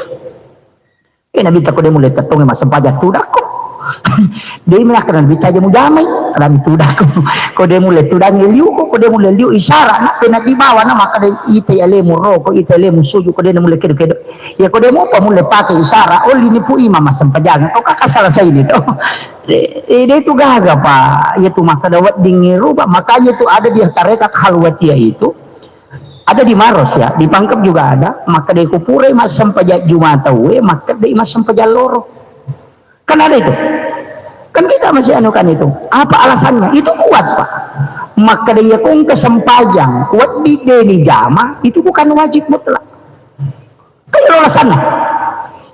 Eh, Nabitta ko de mulle tettongnge massempajang tudakko. De mi nakkeda Nabitta aja mujamai, rami tudakko. Ko de mulle tudangnge liuko, ko de mulle liu isara, na pe Nabi bawa na makkeda ita alemu roko, ita alemu suju, ko de na mulle kedo-kedo. Ya ko de mupa mulle pake isara, olli ni pu imam massempajang. Ko kaka selesai ni to. Eh, eh, de tu gaga, Pak. Ya tu makkeda wedding ruba, makanya tu ada di tarekat khalwatiyah itu. Ada di Maros ya, di Pangkep juga ada, makkeda ko purai massempajang Juma tauwe, makkeda massempajang loro. Kan ada itu. Kan kita masih anu kan itu. Apa alasannya? Itu kuat, Pak. Makkeda iya ko engka sempajang, wedding de ni jama, itu bukan wajib mutlak. Kan ero alasanna.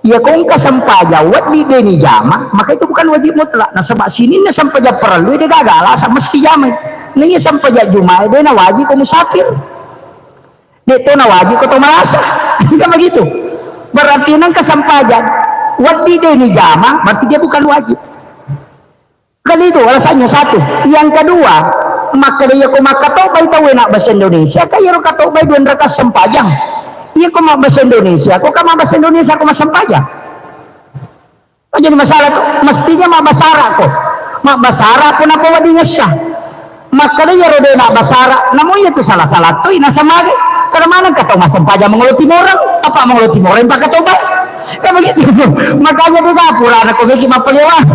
Iya ko engka sempajang, wedding de ni jama, maka itu bukan wajib mutlak. Nasaba sininna sempajang parellu de gaga alasan mesti jamai. Na iya sempajang Juma de na wajib ko musafir. De to na wajib ko to malasa. Kan begitu. Berarti nengka sempajang wedding de ni jama, berarti dia bukan wajib. Kan itu alasannya satu. Yang kedua, makkeda iya ko makkatobbai tauwe na bahasa Indonesia, ka iyaro katobbai dua rakaat sempajang. Iya ko mabbahasa Indonesia, ko ka mabbahasa Indonesia ko massempajang. Jadi masalah tu, mestinya mabbahasa Arab ko. Mabbahasa Arab pun apa wedding essa. Makkeda iyaro de na bahasa Arab, namo iya tu salah-salah tu, ina samage. Kada maneng ka tau massempajang mangolo timoreng, apa mangolo timoreng pakatobbai. Kan begitu. Makanya de ga purana ko meki mappalewang.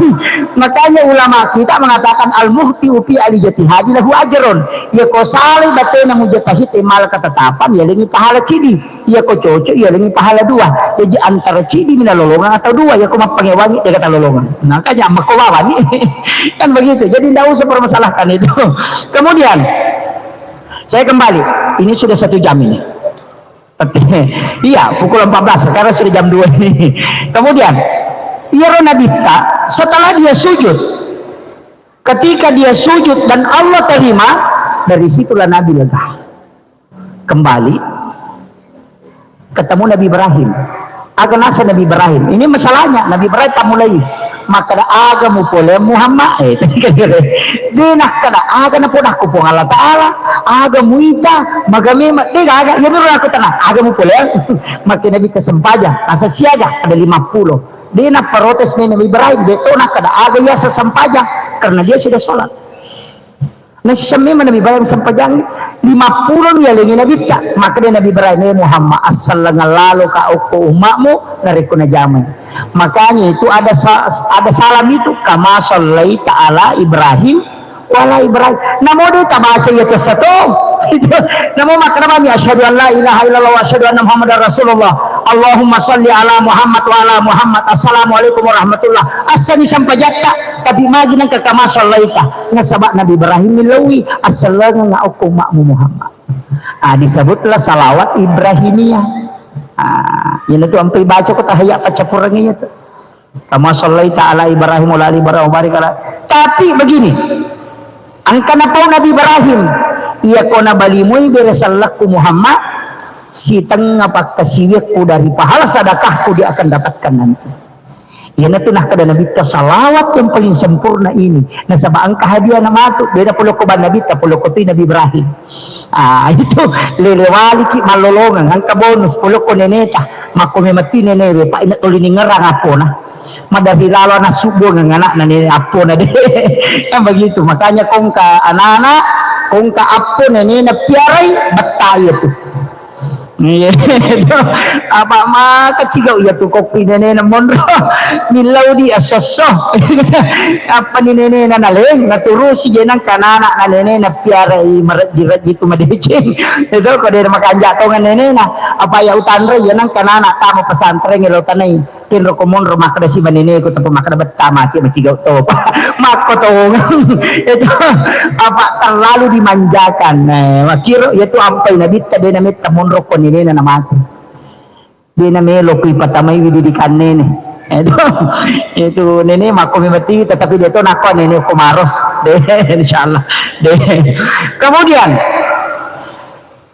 Makanya ulama kita mengatakan al-mukhti'u fi al-ijtihadi lahu ajrun. Iya ko salai batena mujtahid e mala ketetapan, yalengi pahala cidi. Iya ko cocok, yalengi pahala dua. Jadi antara cidi mina lolongang atau dua, iya ko mappangewangi de kata lolongang. Makanya makko bawani. Kan begitu. Jadi ndak usah permasalahkan itu. Kemudian saya kembali. Ini sudah satu jam ini. Iya, pukul empat belas, sekarang sudah jam dua ini. Kemudian, iyaro Nabitta, setelah dia sujud, ketika dia sujud dan Allah terima, dari situlah Nabi lega. Kembali, ketemu Nabi Ibrahim. Aga nasa Nabi Ibrahim. Ini masalahnya, Nabi Ibrahim pammulai. Makkeda aga mupole Muhammad? Eh, de nakkeda aga napodakku Puang Allah Ta'ala, aga muita, maga memang, de gaga, iya nurang aku tenang, aga mupole? Makkeda Nabitta sempajang, nasa siaga, ada lima puluh. De naprotes Nabi Ibrahim, de to nakkeda aga iya sempajang, karena dia sudah sholat. Nasisseng memang Nabi Ibrahim sempajang lima puluh yalengi Nabitta. Makkeda Nabi Ibrahim, "Eh Muhammad, assallengang lalo ka okko ummakmu narekko najamai." Makanya itu ada sa-, ada salam itu, "Kama sallaita ala Ibrahim wa ala Ibrahim." Namo de tabaca iya tessa to. Namo makkeda mami, "Asyhadu an la ilaha illallah wa asyhadu anna Muhammadar Rasulullah. Allahumma salli ala Muhammad wa ala Muhammad. Assalamualaikum warahmatullah." Assani sempajatta, tapi magi nengka kama sallaita. Nasaba Nabi Ibrahim milauwi, "Assallengengnga okko ummakmu Muhammad." Ah, disebutlah salawat Ibrahimiyah. Ah, iyanatu ampai baca ko tahiyat paccappurengnge iyatu. Kama sallaita ala Ibrahim wa ala ali Ibrahim wa barik ala. Tapi begini, engka napau Nabi Ibrahim, iya ko nabalimui bere sellekku Muhammad, sitengnga pakkasiwiakku dari pahala sedekahku dia akan dapatkan nanti. Iyanatu nakkeda Nabitta, salawat yang paling sempurna ini. Nasaba engka hadiah na matu, beda polokko bang Nabitta, polokko tu Nabi Ibrahim. Ah, itu lele waliki mallolongeng, engka bonus polokko neneta. Makko memang ti nenewe, pa ina toli ningerang appona. Madari lalo anak subuang anakna nene appona de. Kan begitu. Makanya kongka anak-anak, kongka appo nenena piarai, betta iya tu. Iya. Apa maka cigau iya tu kopi nenena monro. Milau di asosso. Apa ni nenena naleng, naturusi jenang kanana na nenena piara i mareji-reji tu madeceng. Itu ko de makanja tongan nenena. Apa ya utanre jenang kanana tamu pesantren lo tanai. Kenro ko monro makkeda si baneneku, tapi makkeda betta mati macigau topa. Makko tongang. Itu apa terlalu dimanjakan. Eh, makiro, iya tu ampai Nabitta de nametta monro ko nenena na mati. De namelo kui patamai wididikan nene. Itu, itu nene makko mematiwi, tetapi dia tu nakko nene ko maros. De, insyaallah. Kemudian,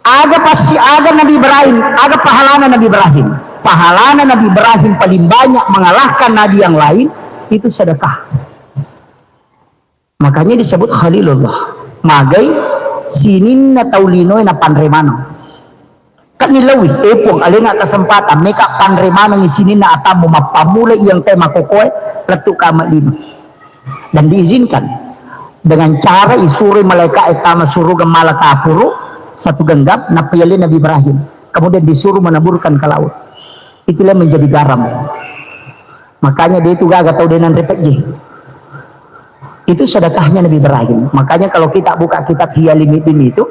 aga pasti, aga Nabi Ibrahim, aga pahalana Nabi Ibrahim. Pahalana Nabi Ibrahim paling banyak mengalahkan nabi yang lain, itu sedekah. Makanya disebut Khalilullah. Magai sininna tau linoe napanre maneng. Kan nilaui, "Eh, Puang, alenga kesempatan, meka panre manengi sininna atammu, mappammula iyang te makokoe, lettu kama lino." Dan diizinkan dengan cara isuro malaika e tama suruga mala kapuru satu genggam, nappa yale Nabi Ibrahim. Kemudian disuruh menaburkan ke laut. Itulah menjadi garam. Makanya dia itu gaga tau denang repet je. Itu sedekahnya Nabi Ibrahim. Makanya kalau kita buka kitab Ihya Ulumuddin itu,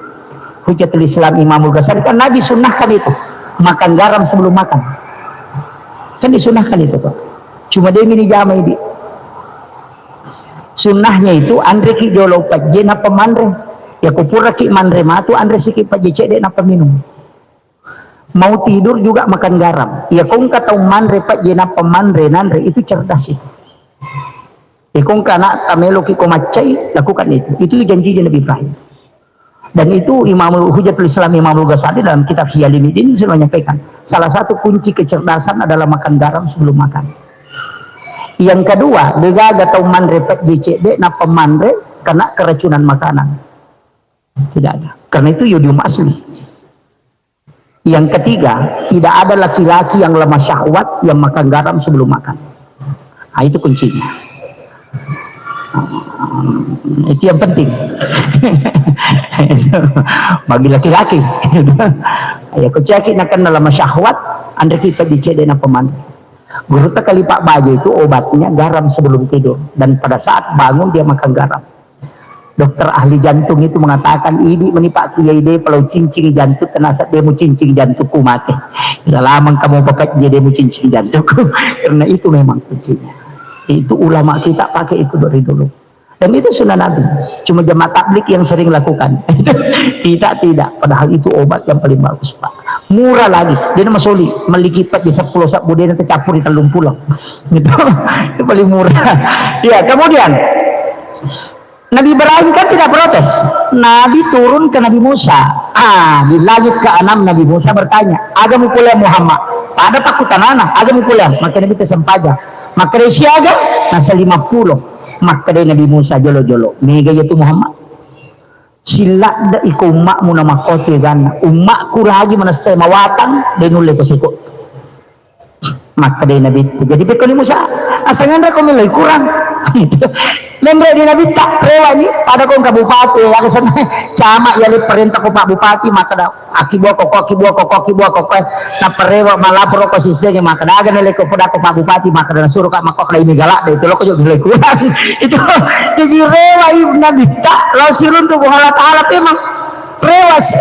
Hujjatul Islam Imamul Ghazali, kan Nabi sunnahkan itu, makan garam sebelum makan. Kan disunnahkan itu, Pak. Cuma dia mini jama ini. Sunnahnya itu, anreki jolo pejje nappa manre. Ya kupuraki manre matu, anre siki pejje cedde nappa minum. Mau tidur juga makan garam. Ya kongka tau manre pejje nappa manre, nanre, itu cerdas itu. Ikung kana tameloki ko maccai, lakukan itu. Itu janjinya Nabi Ibrahim. Dan itu Imamul Hujjatul Islam Imamul Ghazali dalam kitab Ihya Ulumuddin sudah menyampaikan, salah satu kunci kecerdasan adalah makan garam sebelum makan. Yang kedua, degaga tau manre pejje cedde nappa manre kena keracunan makanan. Tidak ada. Karena itu yodium asli. Yang ketiga, tidak ada laki-laki yang lemah syahwat yang makan garam sebelum makan. Nah, itu kuncinya. Itu yang penting. Bagi laki-laki. Ya, kucaki nakan lemah syahwat, anre kita dicede na peman. Guru tak kali Pak Baja itu obatnya garam sebelum tidur. Dan pada saat bangun dia makan garam. Dokter ahli jantung itu mengatakan, "Idi meni Pak Kiai de, kalau cincing jantung, tenasa de mu cincing jantungku mate. Salamang kamu bapak je de mu cincing jantungku." Karena itu memang kuncinya. Itu ulama kita pakai itu dari dulu. Dan itu sunnah Nabi. Cuma jemaah tablik yang sering lakukan. Tidak, tidak. Padahal itu obat yang paling bagus, Pak. Murah lagi. Dia nama soli, meliki pat di sepuluh sabbu, dia tercampur di telung pulang. Gitu. Itu paling murah. Ya, kemudian Nabi Ibrahim kan tidak protes. Nabi turun ke Nabi Musa. Ah, di langit keenam Nabi Musa bertanya, "Aga mupoleang Muhammad?" Pada pakutanana, "Aga mupoleang?" Maka Nabi tersempajang. Maka dari siaga? Nasa lima puluh. Maka dari Nabi Musa jolo-jolo. Mega ya tu Muhammad. Siladda iko ummakmu na makkotu eganna. Ummakku lagi manessai mawatang, de nulle ko seko. Makkeda Nabitta, "Jadi pekko ni Musa, asangenre ko miloi kurang." Menre di Nabitta, rewa ni, pada ko engka bupati, ya, aga senna, camat ya, le perintah ko Pak Bupati, makkeda, "Aki buah koko, aki buah koko, aki buah koko." Nappa rewa malapor ko sistem, makkeda, "Aga na le ko poda ko Pak Bupati," makkeda, "Nasuro ka makkokda ini galak deh, itu lo ko jo miloi kurang." Itu, jadi rewa i Nabitta, lao siruntu ko Allah Ta'ala memang rewa si,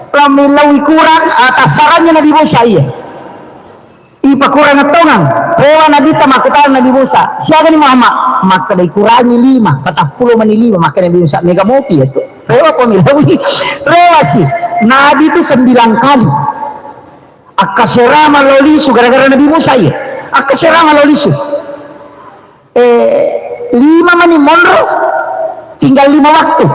lao miloi kurang, ah, tasarannya Nabi Musa iya. Ipakurang tongang, rewa Nabitta makkutana Nabi Musa, "Siaga ni Muhammad?" Makkeda, "Ikurangi lima, patappulo mani lima." Makkeda Nabi Musa, "Mega mopi ya tu." Rewa ko milawi. Rewa si. Nabi tu sembilan kali. Akkaserama lao lisu gara-gara Nabi Musa iya. Akkaserama lao lisu. Eh, lima mani monro, tinggal lima waktu.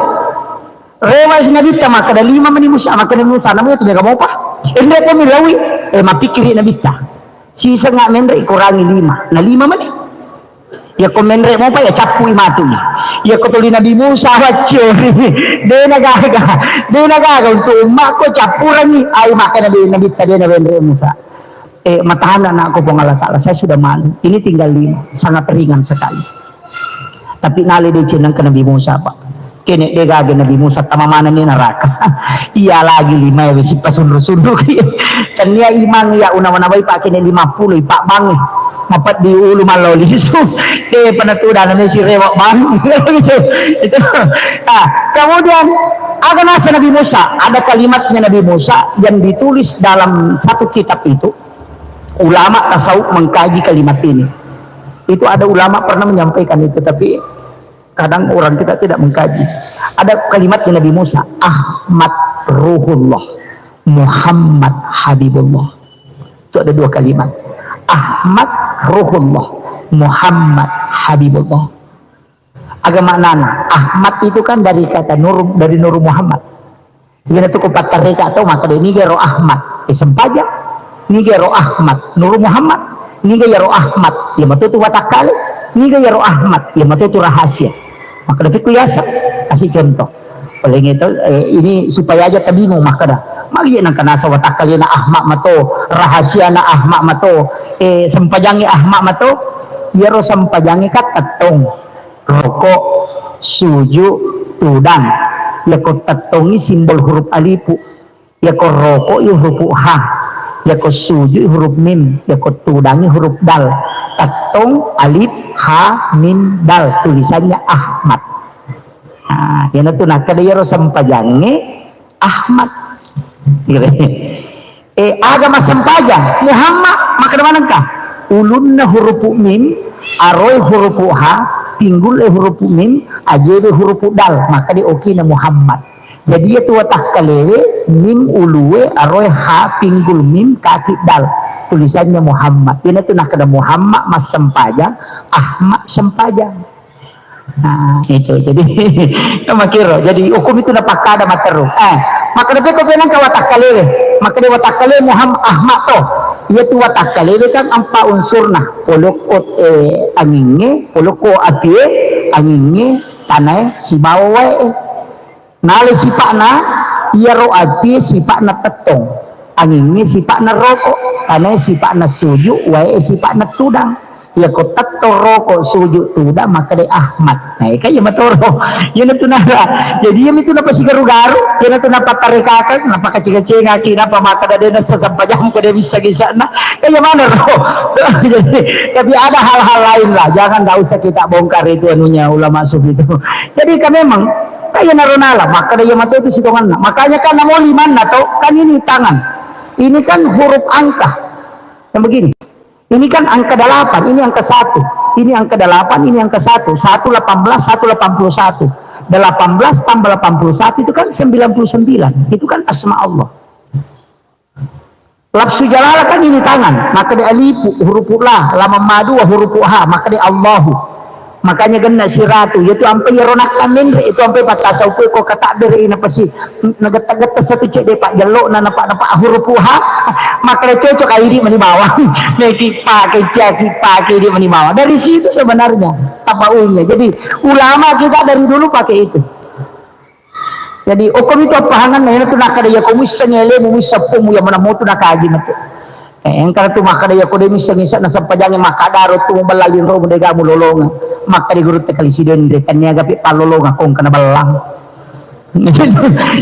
Rewa si Nabitta makkeda lima mani Musa, makkeda Musa, "Namu itu mega mopa." Enre ko milawi, eh, mappikiri Nabitta. Siseng menre ikurangi lima. Na lima mani. Ya ko menre mopa ya cappui matu. Ya ko tuli Nabi Musa waccioni. Dena gaga. Dena gaga untuk umma ko cappurangi. Ai makkeda Nabitta dena menre Musa. Eh, matana anakku Puang Allah Ta'ala, saya sudah malu. Ini tinggal lima. Sangat ringan sekali. Tapi nale deceng nang ke Nabi Musa, Pak. Kene de gaga Nabi Musa tama mana ni neraka. Iya lagi lima ya, besi pasunru-sunru. Kan ya imang ya, una-una bai Pak, kene lima puluh, Pak, bang. Mapat di ulu maloli su. Eh, pernah tuh dana si rewak bang. Gitu. Itu. Nah, kemudian ada nasa Nabi Musa, ada kalimatnya Nabi Musa yang ditulis dalam satu kitab itu. Ulama tasawuf mengkaji kalimat ini. Itu ada ulama pernah menyampaikan itu, tapi kadang orang kita tidak mengkaji. Ada kalimat di Nabi Musa, "Ahmad Ruhullah, Muhammad Habibullah." Itu ada dua kalimat. "Ahmad Ruhullah, Muhammad Habibullah." Aga maknana? Ahmad itu kan dari kata Nur, dari Nur Muhammad. Iyanatu ko pattareka to, makkeda, "Niga ro Ahmad?" Eh, sempajang. "Niga ro Ahmad?" Nur Muhammad. "Niga yaro Ahmad?" Iya matu tu watakkale. "Niga yaro Ahmad?" Iya matu tu rahasia. Makkeda, "Pikku yaseng." Kasih contoh. Paling itu, eh, ini supaya aja tabingung, makkeda, "Magi nangka nasa watakkalena Ahmad mato, rahasiana Ahmad mato, eh, sempajangnge Ahmad mato?" Iyaro sempajangnge kan tettong, roko, suju, tudang. Yako tettongngi simbol huruf alifu. Yako roko i huruf ha. Yako suju i huruf mim. Yako tudangngi huruf dal. Tettong, alif, ha, mim, dal. Tulisannya Ahmad. Nah, iyanatu nakkeda iyaro sempajangnge Ahmad. Eh, aga massempajang? Muhammad, makkeda manengka? Ulunna hurupu mim, aroi hurupu ha, pinggul e hurupu mim, ajebe hurupu dal, makkeda okina Muhammad. Jadi, iya tu watakkalewe, mim ulue, aroi ha, pinggul mim, kaki dal. Tulisannya Muhammad. Iyanatu nakkeda Muhammad massempajang, Ahmad sempajang. Nah, itu. Jadi, makiro. Jadi, hukum itu napakkada matteru. Eh, makkeda pekko penang ka watakkalewe. Makkeda watakkalewe Muhammad Ahmad to. Iya tu watakkalewe kan empat unsurna. Polokko, eh, angingnge, polokko apie, angingnge, tanae, sibawa wae. Nalai sipa'na, iyaro apie sipa'na tettong, angingnge sipa'na roko, tanae sipa'na suju, wae sipa'na tudang. Iyako tettong, roko, suju, tudang, makkeda Ahmad. Nah, eka iya matoro. Iyanatu nara. Jadi iyami tu napasigaru-garu, iyanatu napatarekakeng, napakaceng-kacengaki, napa makkeda de nassa sempajang ko de missa-missana. Iya manaro. Jadi, tapi ada hal-hal lain lah. Jangan, nggak usah kita bongkar itu anunya ulama sufi itu. Jadi kan memang, kaya naro nala, makkeda iya matu itu sitonganna. Makanya kan namo limanna to, kan ini tangan. Ini kan huruf angka. Yang begini. Ini kan angka delapan, ini angka satu. Ini angka delapan, ini angka satu. Satu delapan belas, satu delapan puluh satu. Delapan belas tambah delapan puluh satu itu kan sembilan puluh sembilan. Itu kan asma Allah. Lafzu jalalah kan ini tangan, makkeda alifu, hurupu la, lamamma dua, hurupu ha, makkeda Allahu. Makanya genna siratu, yaitu ampe iyaro nakka menre, itu ampe pattasa upu ko katabbere ina pasi, nagetta-getta satu cedde pak jello na napa-napa hurupu ha, makkeda cocok aidi mani bawang. Neki pakai, caki pakai idi mani bawang. Dari situ sebenarnya tapaulnya. Jadi ulama kita dari dulu pakai itu. Jadi, okkomi tu appahanganna, iyanatu nakkeda, iyako muissengngi alemu, muisseng pummu, iya maneng motu nakaji matu. Eh, engka tu makkeda, iyako de muissengngi sisse'na sempajangnge, makkadaro tu mubella linromu, dega mulolongeng. Makkeda gurutta, kali sidenre, tenniaga pi pallolongeng, ko engka nabellang.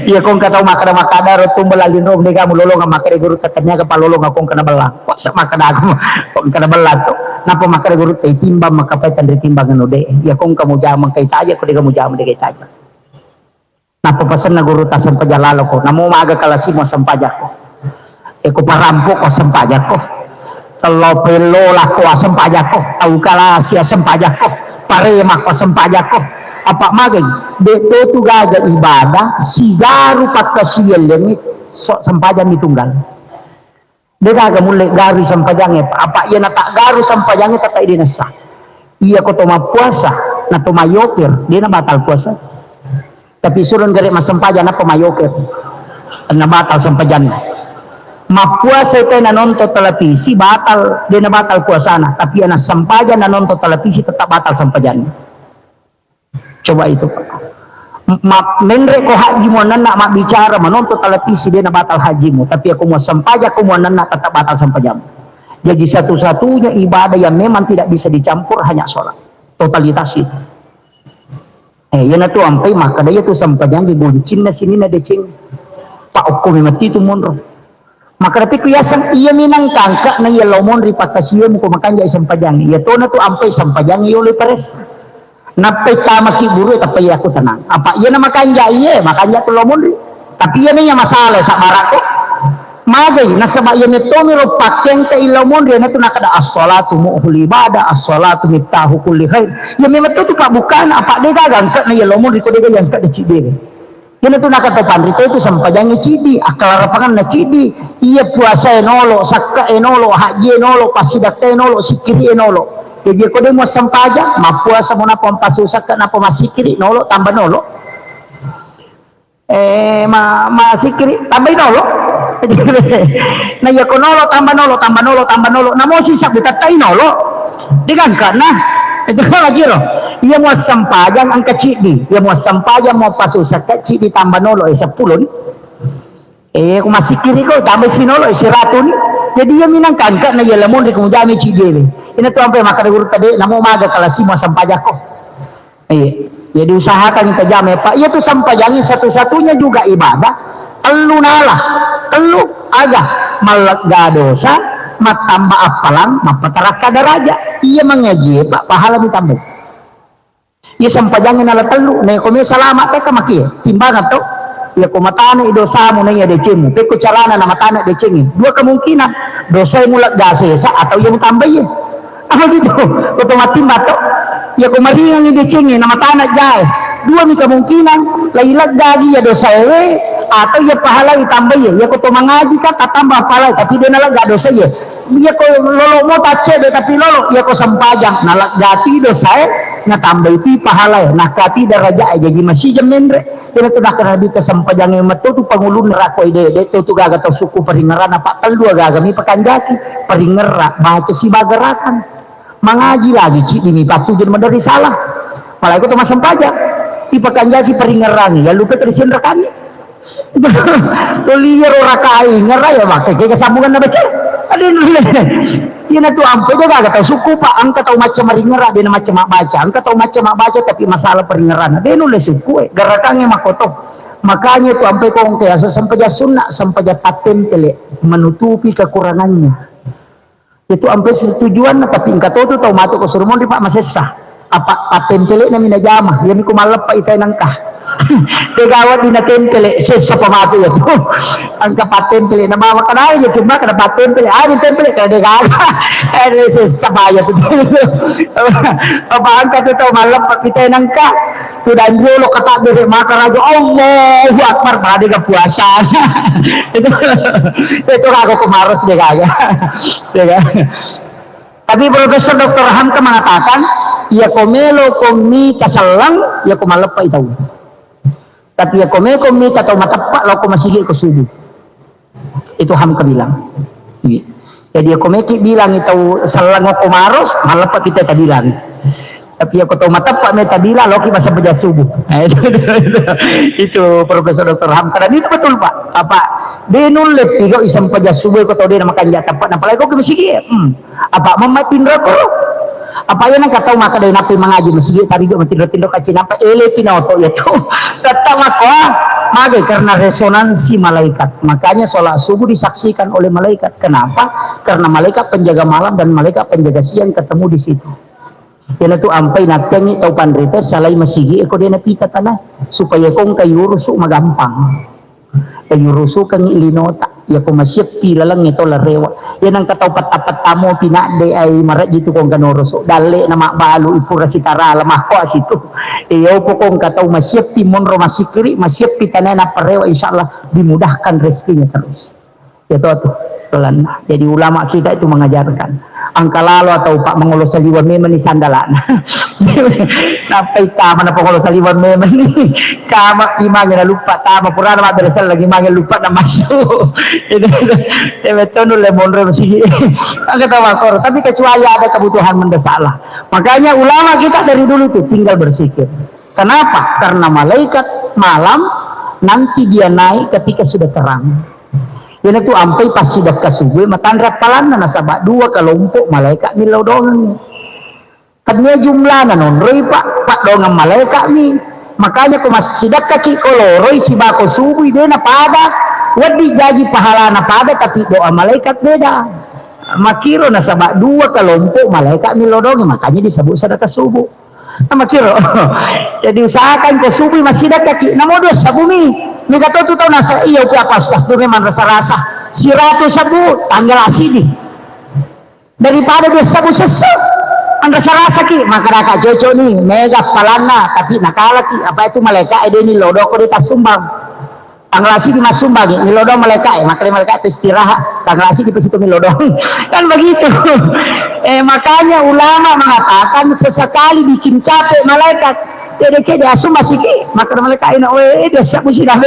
Iyako engka tau makkeda, makkadaro tu mubella linromu, dega mulolongeng, makkeda gurutta, tenniaga pallolongeng, ko engka nabellang. Wah, sa makkeda aku, ko engka nabellang tu. Nappa makkeda gurutta, itimbang, makkapai tenre timbang anu de. Iyako engka mujama, engka itaja, ko dega mujama, dega itaja. Nappa pasenna gurutta, sempajang laloko. Namo maga kalasimu, assempajakko. Eko parampoko, assempajakko. Tello pello lako, assempajakko. Tau kalasi, assempajakko. Paremakko, assempajakko. Apa magai? De to tu gaga ibadah, sigaru pakkasiwiang lengngi, so, sempajang mi tunggal. De gaga mulle garu sempajangnge, apa iya na tak garu sempajangnge, tetap de nessa. Iya ko to mappuasa, na to mayoker, de na batal puasa. Tapi surun gare massempajang, nappa mayoker, na batal sempajanna. Mappuasa itu na nonton televisi, batal, de na batal puasana. Tapi iya na sempajang, na nonton televisi, tetap batal sempajanna. Coba itu, Pak. Ma-, menre ko haji muannanna mabbicara, menonton televisi, de na batal hajimu. Tapi aku mau sempajang, aku muannanna tetap batal sempajang. Jadi satu-satunya ibadah yang memang tidak bisa dicampur hanya sholat. Totalitas itu. Eh, iya na tu ampai makkeda iya tu sempajang di guncinna sininna deceng. Pak, okko memang itu monro. Makkeda pekko yaseng, iya minang kangka na iya lao monri pakkasiwiang ko makanja sempajang. Iya tona tu ampai sempajang yolo paressa. Nappai tamaki buru, tappa iya aku tenang. Apa iya na makanja, iya makanja tu lao monri. Tapi iya na iya masalah sabbarakko. Magai, nasaba iya mettomi ro pakkeang ka lao monri, na tu nakkeda as-salatu mu'hul ibadah, as-salatu miftahu kulli khair. Iya memang tu, tu pabbukana, apa de gaga angka na iya lao monri ko de gaga angka de cibere. Iyanatu nakata panrita itu sempajangnge cidi, akkalarapanganna cidi. Iya puasae nolo, sakkae nolo, hajjie nolo, passidakkae nolo, sikkiri'e nolo. Jaji ko de' muassempajang, mappuasa mo napa mappasusakke napa massikkiri, nolo' tambah nolo'. Eh, ma-, massikkiri tambai nolo'. Na iya ko nolo' tambah nolo', tambah nolo', tambah nolo', namo sisabbu tettai nolo'. Digangkana. Itu lagi ro. Iya muassempajang engka ciddi, iya muassempajang mo pasusakke ciddi tambah nolo', eh, seppulo ni. Eh, ko massikkiri ko tambah sinolo', eh, siratu ni. Jadi iya minang kangka na iya lamon ri kumujami ciddi. Ina tu ampe makkeda guru tadi, namo maga kalasi muassempajang ko. Iya. Jadi usahakan tajama, Pak. Iya tu sempajangi satu-satunya juga ibadah. Tellu nala. Tellu aga. Mallegga dosa, mattamba appalang, mappatarakka daraja. Iya mangaji, Pak, pahala mitambai. Iya sempajangi nala tellu. Neko me salama teka maki. Timbangan to. Iya ko matana i dosamu na iya decemu. Pekko carana na matana decengi. Dua kemungkinan. Dosa mulegga sesa atau iya mutambai. Apa gitu? Ko to matimba to. Iya ko maringangi decengnge na matana jae. Dua mi kemungkinan, lai leggagi iya dosae atau iya pahalai tambai. Iya ko to mangaji ka tatamba pahalai tapi de' nalegga dosae. Iya ko lolo mo taccede tapi lolo, iya ko sempajang naleggati dosae, natambai pi pahalai, nakati darajae, jaji masijeng menre. Iyana tu nakkeda Nabitta sempajangnge metto tu pangulunna rakko ide, de' to tu gaga tau sukku paringerrana, pa tellu gaga mi pakanjaki, paringerra, baca sibaga rakang. Mangaji lagi ciddi mi pattuju maderri salah. Apalagi ko to massempajang. Ipakanjaki paringerrangi, ya lupa tadi senrakanni. Tuli iyaro rakae ingerra ya, maka kega sambunganna baca. Ade nulle. Iyana tu ampe de' gaga tau sukku, Pak, engka tau macca maringerra, de' na macca mabbaca. Engka tau macca mabbaca tapi masalah paringerrana. De' nulle sukku, eh, garakangnge makoto. Makanya tu ampe ko engka iyaseng sempajang sunna, sempajang pattempele, menutupi kekurangannya. Itu ampe setujuanna, tapi engka to tu tau matu ko suruh monri, Pak, masessa. Apa pattempele na mi najama, iya mi ko malleppa ita nengka. De' gaga wedding natempele, sessa pa matu iya tu. Engka pattempele na bawa kenal ya cuma kena pattempele, ah, ditempele kena de' gaga. Eh, sessa pa iya tu. Apa engka tu tau malleppa ita nengka. Tudang jolo kata dere maka raja Allahu Akbar pada ga puasa. Itu, itu aku kemaras de' gaga. Ya kan? Tapi Profesor Doktor Hamka mengatakan, iya ko melo ko mita selleng, iya ko maleppa i tau. Tapi iya ko melo ko mita tau mateppa, lao ko masigi ko subuh. Itu Hamka bilang. Iya. Jadi, iya ko meki bilang itu selleng ko maros, maleppa kita tabilang. Tapi iya ko tau mateppa meta bilang, loki massempajang subuh. Nah, itu, itu, itu, itu Profesor Doktor Hamka. Dan itu betul, Pak. Apa, de' nulle pigau i sempajang subuh ko tau de' na makanja teppa, apalagi ko ke masigi, ya. Hmm. Apa mamma tinro ko? Apa iya nang katau maka de' nappi mangaji masigi tarijo matinro-tinro kacina apa ele pinoto iya tu. Tetap mako, ah, magai karena resonansi malaikat. Makanya sholat subuh disaksikan oleh malaikat. Kenapa? Karena malaikat penjaga malam dan malaikat penjaga siang ketemu di situ. Iyana tu ampai nattengi tau panrita salai masigi eko de' napita tanah supaya kong kayu rusuk magampang. Kayurusukengngi linota, iya ko masieppi lalengnge to larewa. Iya nengka tau petta-petta mopi nadde ai marejji tu kongka noroso. Dalle na mabbalu ipura sitarala makko situ. Iya opo kongka tau masieppi monro masikiri, masieppi tanae napparewa, insyaallah dimudahkan rezekinya terus. Iya to tu. Pelan. Jadi ulama kita itu mengajarkan. Engka lalo atau Pak mangolo saliweng memang ni sandalana. Nappai tama na pangolo saliweng memang ni. Kama pi mange na lupa tama purana mabbere selleng mange lupa na masuk. Itu, itu. Ya betul nulle monro masigi. Engka tau makoro. Tapi kecuali ada kebutuhan mendesak lah. Makanya ulama kita dari dulu tuh tinggal berzikir. Kenapa? Karena malaikat malam nanti dia naik ketika sudah terang. Iyana tu ampai passidekka subuh matanre appalanna nasaba dua kelompok malaikat millau doang. Tania jumlana nonroi pa, paddoangeng malaeka'mi. Makanya ko massidakkaki ko loroi sibako subui de napada, wedding jaji pahalana pada, tapi doa malaikat beda. Makkiro nasaba dua kelompok malaeka'mi lodongi, makanya disebut sedekah subuh. Nah, makkiro. Jadi usahakan ko subui massidakkaki, namo dua sebumi. Mega to tu tau nasa, iya upi apa ustaz, tu memang rasa-rasa. Siratu sebu, tanggal asidi. Daripada dua sebbu sesse, anrasa-rasaki, maka raka cocok ni, mega palanna, tapi nakalaki, apa itu malaikat deni lodoko di tasumbang. Tanggal siji massumbangi, millau doang malaika'e, makkeda malaika'e, "Istirahat, tanggal siji pasti tu millau doang." Kan begitu. Eh, makanya ulama mengatakan sesekali bikin capek malaikat. Cede-cede asumba siki, makkeda malaika'e, "Enak we, dia siap musi dah."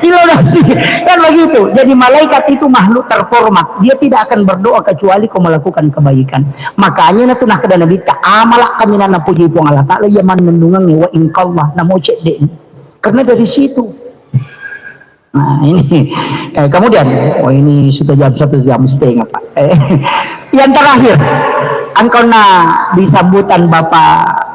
Millau doang sih. Kan begitu. Jadi malaikat itu makhluk terhormat. Dia tidak akan berdoa kecuali kau melakukan kebaikan. Makanya na tu nakkeda Nabitta, "Amala kaminang napuji Puang Allah Ta'ala, iya mannennungangnge wa ingkallah, namo cedde." Karena dari situ. Nah, ini. Eh, kemudian, oh, ini sudah jam satu, jam setengah, Pak. Eh, yang terakhir, engkau na di sambutan Bapak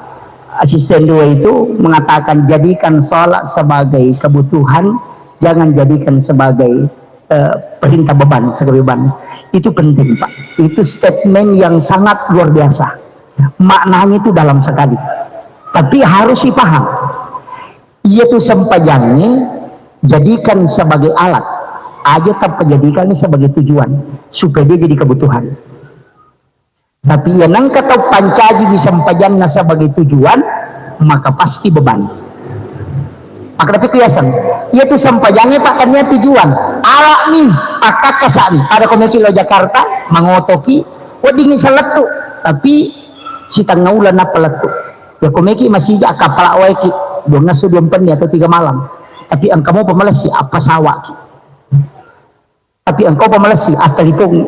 Asisten dua itu mengatakan, "Jadikan sholat sebagai kebutuhan, jangan jadikan sebagai, eh, perintah beban, sebagai beban." Itu penting, Pak. Itu statement yang sangat luar biasa. Maknanya itu dalam sekali. Tapi harus dipaham. Iya tu sempajangnge jadikan sebagai alat, aja tappa jadikan sebagai tujuan supaya dia jadi kebutuhan. Tapi iya nengka tau pancaji di sempajanna sebagai tujuan, maka pasti beban. Maka tapi ku yaseng, iya tu sempajangnge pakkannya tujuan, alani, pakkakkasani. Pada komeki lo Jakarta, mangotoki, weddingi selettu, tapi sitengnga uleng nappa lettu. Ya komeki masija kapala waiki, dua ngesso dua penni atau tiga malam. Tapi engka mopa malessi, apa sawaki. Tapi engkau pa malessi, attalipongi.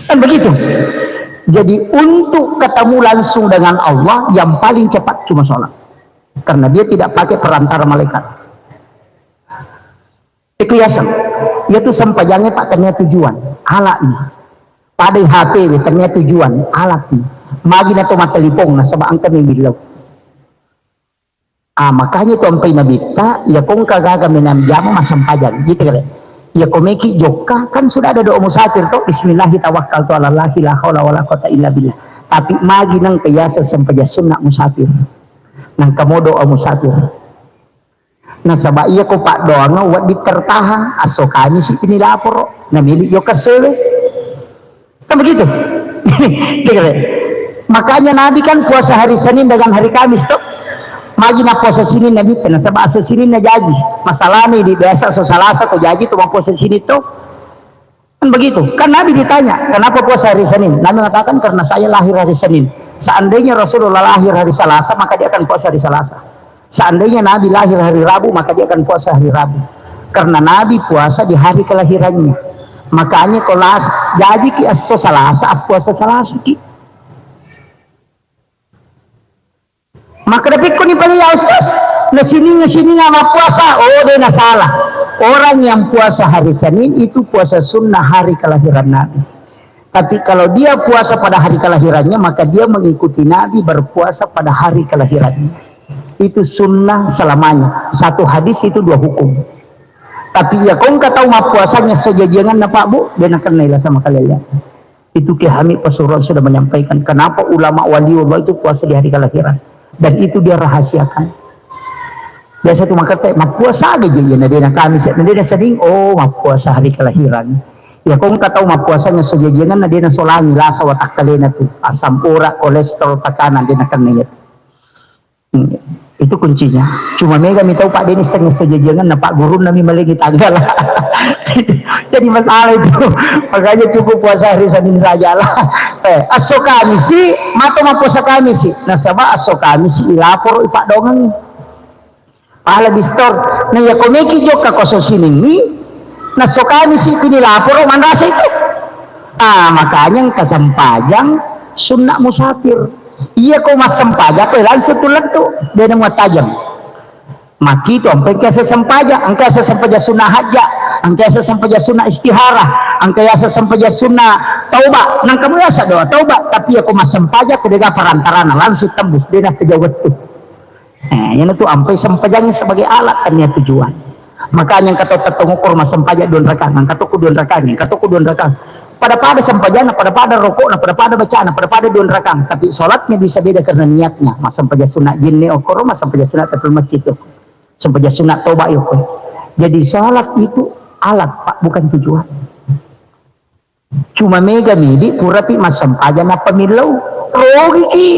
Kan begitu. Jadi untuk ketemu langsung dengan Allah yang paling cepat cuma sholat. Karena dia tidak pakai perantara malaikat. Itu yaseng. Iya tu sempajangnge pakkannya tujuan. Alani. Padai H P we, tennia tujuan. Alani. Magi na to mattelipong, nasaba engka mi millau. Ah, makanya tu ampai Nabitta, iya kongka gaga menang jama massempajang. Gitu kan? Iya komeki jokka, kan sudah ada doa musafir to. Bismillahi tawakkaltu ala Allahi la haula wala quwata illa billah. Tapi magi nengka yaseng sempajang sunna musafir. Nengka mo doa musafir. Nasaba iya ko paddoangeng wedding tertahan, asso Kamisi ni laporo, namili jokka sewe. Kan begitu? Gitu kan? Makanya Nabi kan puasa hari Senin dengan hari Kamis toh. Magi na puasa Senin Nabi, nasaba asso Senin na jaji. Masalahnya di biasa so Salasa to jaji to mau puasa Senin toh. Kan begitu. Kan Nabi ditanya, "Kenapa puasa hari Senin?" Nabi mengatakan, "Karena saya lahir hari Senin." Seandainya Rasulullah lahir hari Selasa, maka dia akan puasa hari Selasa. Seandainya Nabi lahir hari Rabu, maka dia akan puasa hari Rabu. Karena Nabi puasa di hari kelahirannya. Makanya kalau las-, jaji ki esso Salasa, puasa Salasa ki. Maka dapikku ni paling ya Ustaz, nasining-sining mappuasa, oh dia na salah. Orang yang puasa hari Senin itu puasa sunnah hari kelahiran Nabi. Tapi kalau dia puasa pada hari kelahirannya, maka dia mengikuti Nabi berpuasa pada hari kelahirannya. Itu sunnah selamanya. Satu hadis itu dua hukum. Tapi ya kongka tau mappuasanya sejajiangan na Pak Bu, dia na kenai lah sama kalian. Itu Kiai Hamid Pasuruan sudah menyampaikan kenapa ulama waliullah itu puasa di hari kelahiran. Dan itu dia rahasiakan. Biasa tu makate, "Mappuasa aga je iya na dena Kamis, na dena Senin?" Oh, mappuasa hari kelahiran. Ya kongka tau mappuasanya sejajiangan na dena solangi lasa watakkalena tu, asam urat, kolesterol, tekanan, dena kenna iya tu. Hmm, itu kuncinya. Cuma mega mi tau Pak Denis seng sejajiangan na Pak Gurun nami malengi tanggal. Jadi masalah itu. Makanya cukup puasa hari Senin saja lah. Eh, asso Kamisi, mato mappuasa Kamisi. Nasaba asso Kamisi ilaporo ipadongengi. Pala bistor. Nah, ya komeki jokka koso siningi. Nasso Kamisi pini laporo manrasa itu. Ah, makanya engka sempajang sunna musafir. Iya ko massempajang, ko langsung tu lettu, dena muattajeng. Maki tu, engka yaseng sempajang, engka yaseng sempajang sunna hajja, engka yaseng sempajang sunna istihara, engka yaseng sempajang sunna tauba, nangka mu yaseng doa tauba, tapi iya ko massempajang, ko dega parantarana, langsung tembus, dena pejauh wettu. Eh, iyana tu ampai sempajang sebagai alat, tania tujuan. Makanya engka to tettong ukur massempajang dua rakang, engka to ku dua rakang, engka to ku dua rakang. Pada-pada sempajangna, pada-pada rokokna, pada-pada bacana, pada-pada dua rakang. Tapi sholatnya bisa beda karena niatnya. Massempajang sunat jinni okoro, massempajang sunat tatul masjid okoro. Sempajang sunat toba okoro. Jadi sholat itu alat, Pak, bukan tujuan. Cuma mega midi purapi massempajang nappa millau. Rogi ki.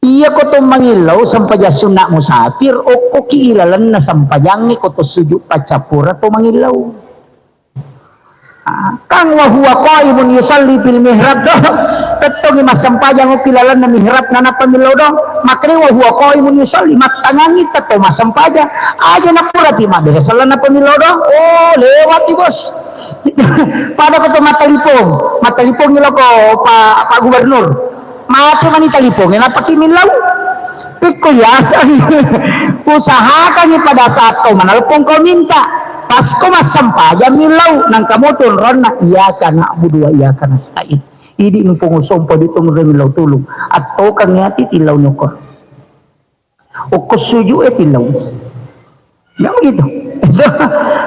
Iya ko to mangillau sempajang sunna musafir, okkoki ilalenna sempajangnge ko to sujud paccappura to mangillau. Ah, kan wa huwa qaimun yusalli fil mihrab do. Tettongi massempajang okki lalenna mihrab nanappa millau do. Makre wa huwa qaimun yusalli, mattangangi tetto massempajang. Aja napura ti mabbere sellenna pemillau do. Oh, lewati bos. Pada ko to mattalipong, mattalipong loko Pak, Pak Gubernur. Mate mani talipongnge, napaki millau. Pekko yaseng. Usahakangi pada saat kau menelpon, kau minta. Pas ko massempajang millau, nangka moto onronna, "Iyyaka na'budu wa iyyaka nasta'in." Idi mupung usompo di tong millau tulung. Attokangngi ati tillau nyokor. Okko sujud e tillau. Nggak begitu?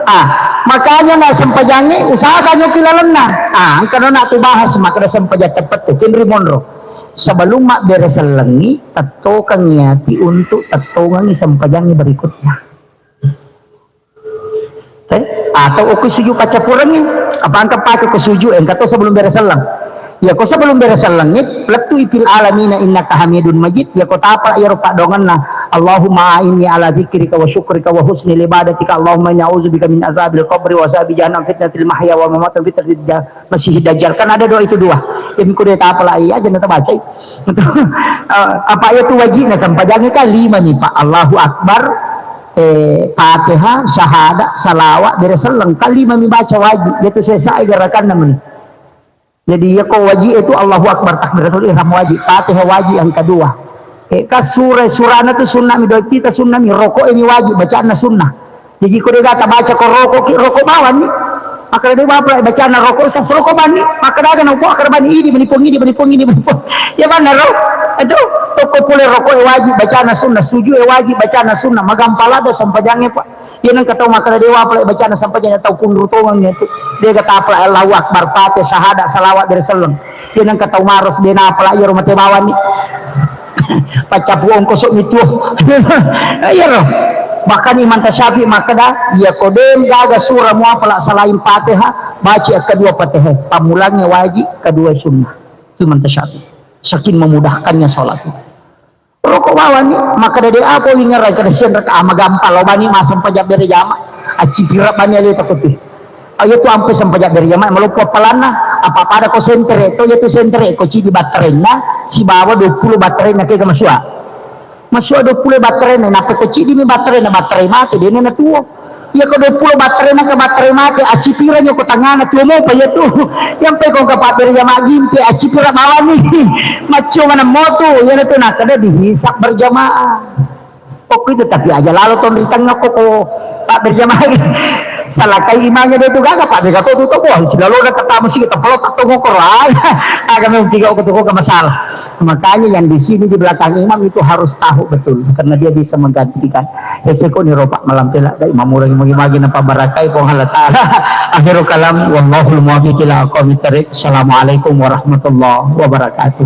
Ah, makanya nak sempajangnge usahakan yoki lalenna. Ah, engka nona tu bahas, maka ada sempajang tepat tu, kenri monro. Sebelum mabbere sellengi, tettokangngi ati untuk tettongangngi sempajangnge berikutnya. Eh, atau okko sujud paccappurengngi, apa engka pake ko sujud, engka to sebelum bere selleng. Ya ko sebelum bere sellengngi, lettu ipil alamina innaka hamidun majid, ya ko tapa iyaro paddoangenna, Allahumma a'inni ala dzikrika wa syukrika wa husni ibadatika, Allahumma inni a'udzubika min azabil qabri wa azabi jahannam fitnatil mahya wa mamat wa fitnatil ja-, masihid dajjal. Kan ada doa itu dua. Ya minggu dia tapa lah, iya, jangan terbaca. Eh, apa itu wajibnya sempajangnge kan lima nih, Pak. Allahu Akbar, eh, Fatihah, syahadat, salawat, bere selleng. Kan lima mi baca wajib. Itu sesa gerakan namanya. Jadi ya ko wajib itu Allahu Akbar, takbiratul ihram wajib, Fatihah wajib yang kedua. Eh, ka sura, surana tu sunnah mi, doa kita sunnah mi, rokok ini wajib, bacaanna sunnah. Jadi ko dega tabaca ko rokok ki, rokok bawang ni. Maka de bapa bacaanna rokok, sa rokok bani. Maka daga na upo akar bani, ini bani pong, ini bani pong, ini bani pong. Ya benar ro. Itu toko pole rokok wajib, bacaanna sunnah, sujud wajib, bacaanna sunnah, magampala do sempajangnge, Pak. Iya nengka tau makkeda dewa pale bacana sampajang tau kunru tongeng itu. Dega tapala Allahu Akbar, pate, syahadat, salawat, bere selleng. Iya nengka tau maros de napala iyaro mate bawani. Paccapu ongkoso mitu. Iyaro. Bahkan Imam Tasyafi makkeda, iya ko de gaga sura muapala selain Fatihah, baca kedua Fatihah. Pammulangnge wajib, kedua sunnah. Itu Imam Tasyafi. Saking memudahkannya sholat itu. Rokok bawani, makkeda de apa wingerai kada sian raka, ah, magampang lo bani masang pajak bere jama. Acci pira bani ale takut. Ayo tu ampe sampajak bere jama, maloppo apalanna, apa pada ko sentere, to iya tu sentere, ko cidi batterenna, sibawa dua puluh batterenna kega masua. Masua dua puluh batterenna, nappa ko cidi mi batterenna, batterai mate, dena na tuo. Iya ko dua puluh batterenna ke batterai mate, accipiranya ko tangana tuo mopa iya tu. Yang pe ko ka pabbere jama gimpe, accipira bawani. Macco maneng motu, iya tu nakada dihisab berjamaah. Okko itu tapi aja lalo tong ri tengah ko, ko pabbere jama. Salakai imamnya de tu gaga, pabbere ko tu to, wah, silalo na katamu sih kita pelot atau ngokor. Aga memang tiga ko tu ko masalah. Makanya yang di sini di belakang imam itu harus tahu betul, karena dia bisa menggantikan. Ya, seko ni ropak malam pela dai mamurang magi-magi napa barakai Puang Allah Ta'ala. Akhirul kalam, wallahul muwaffiq ila aqwamit thariq. Assalamualaikum warahmatullahi wabarakatuh.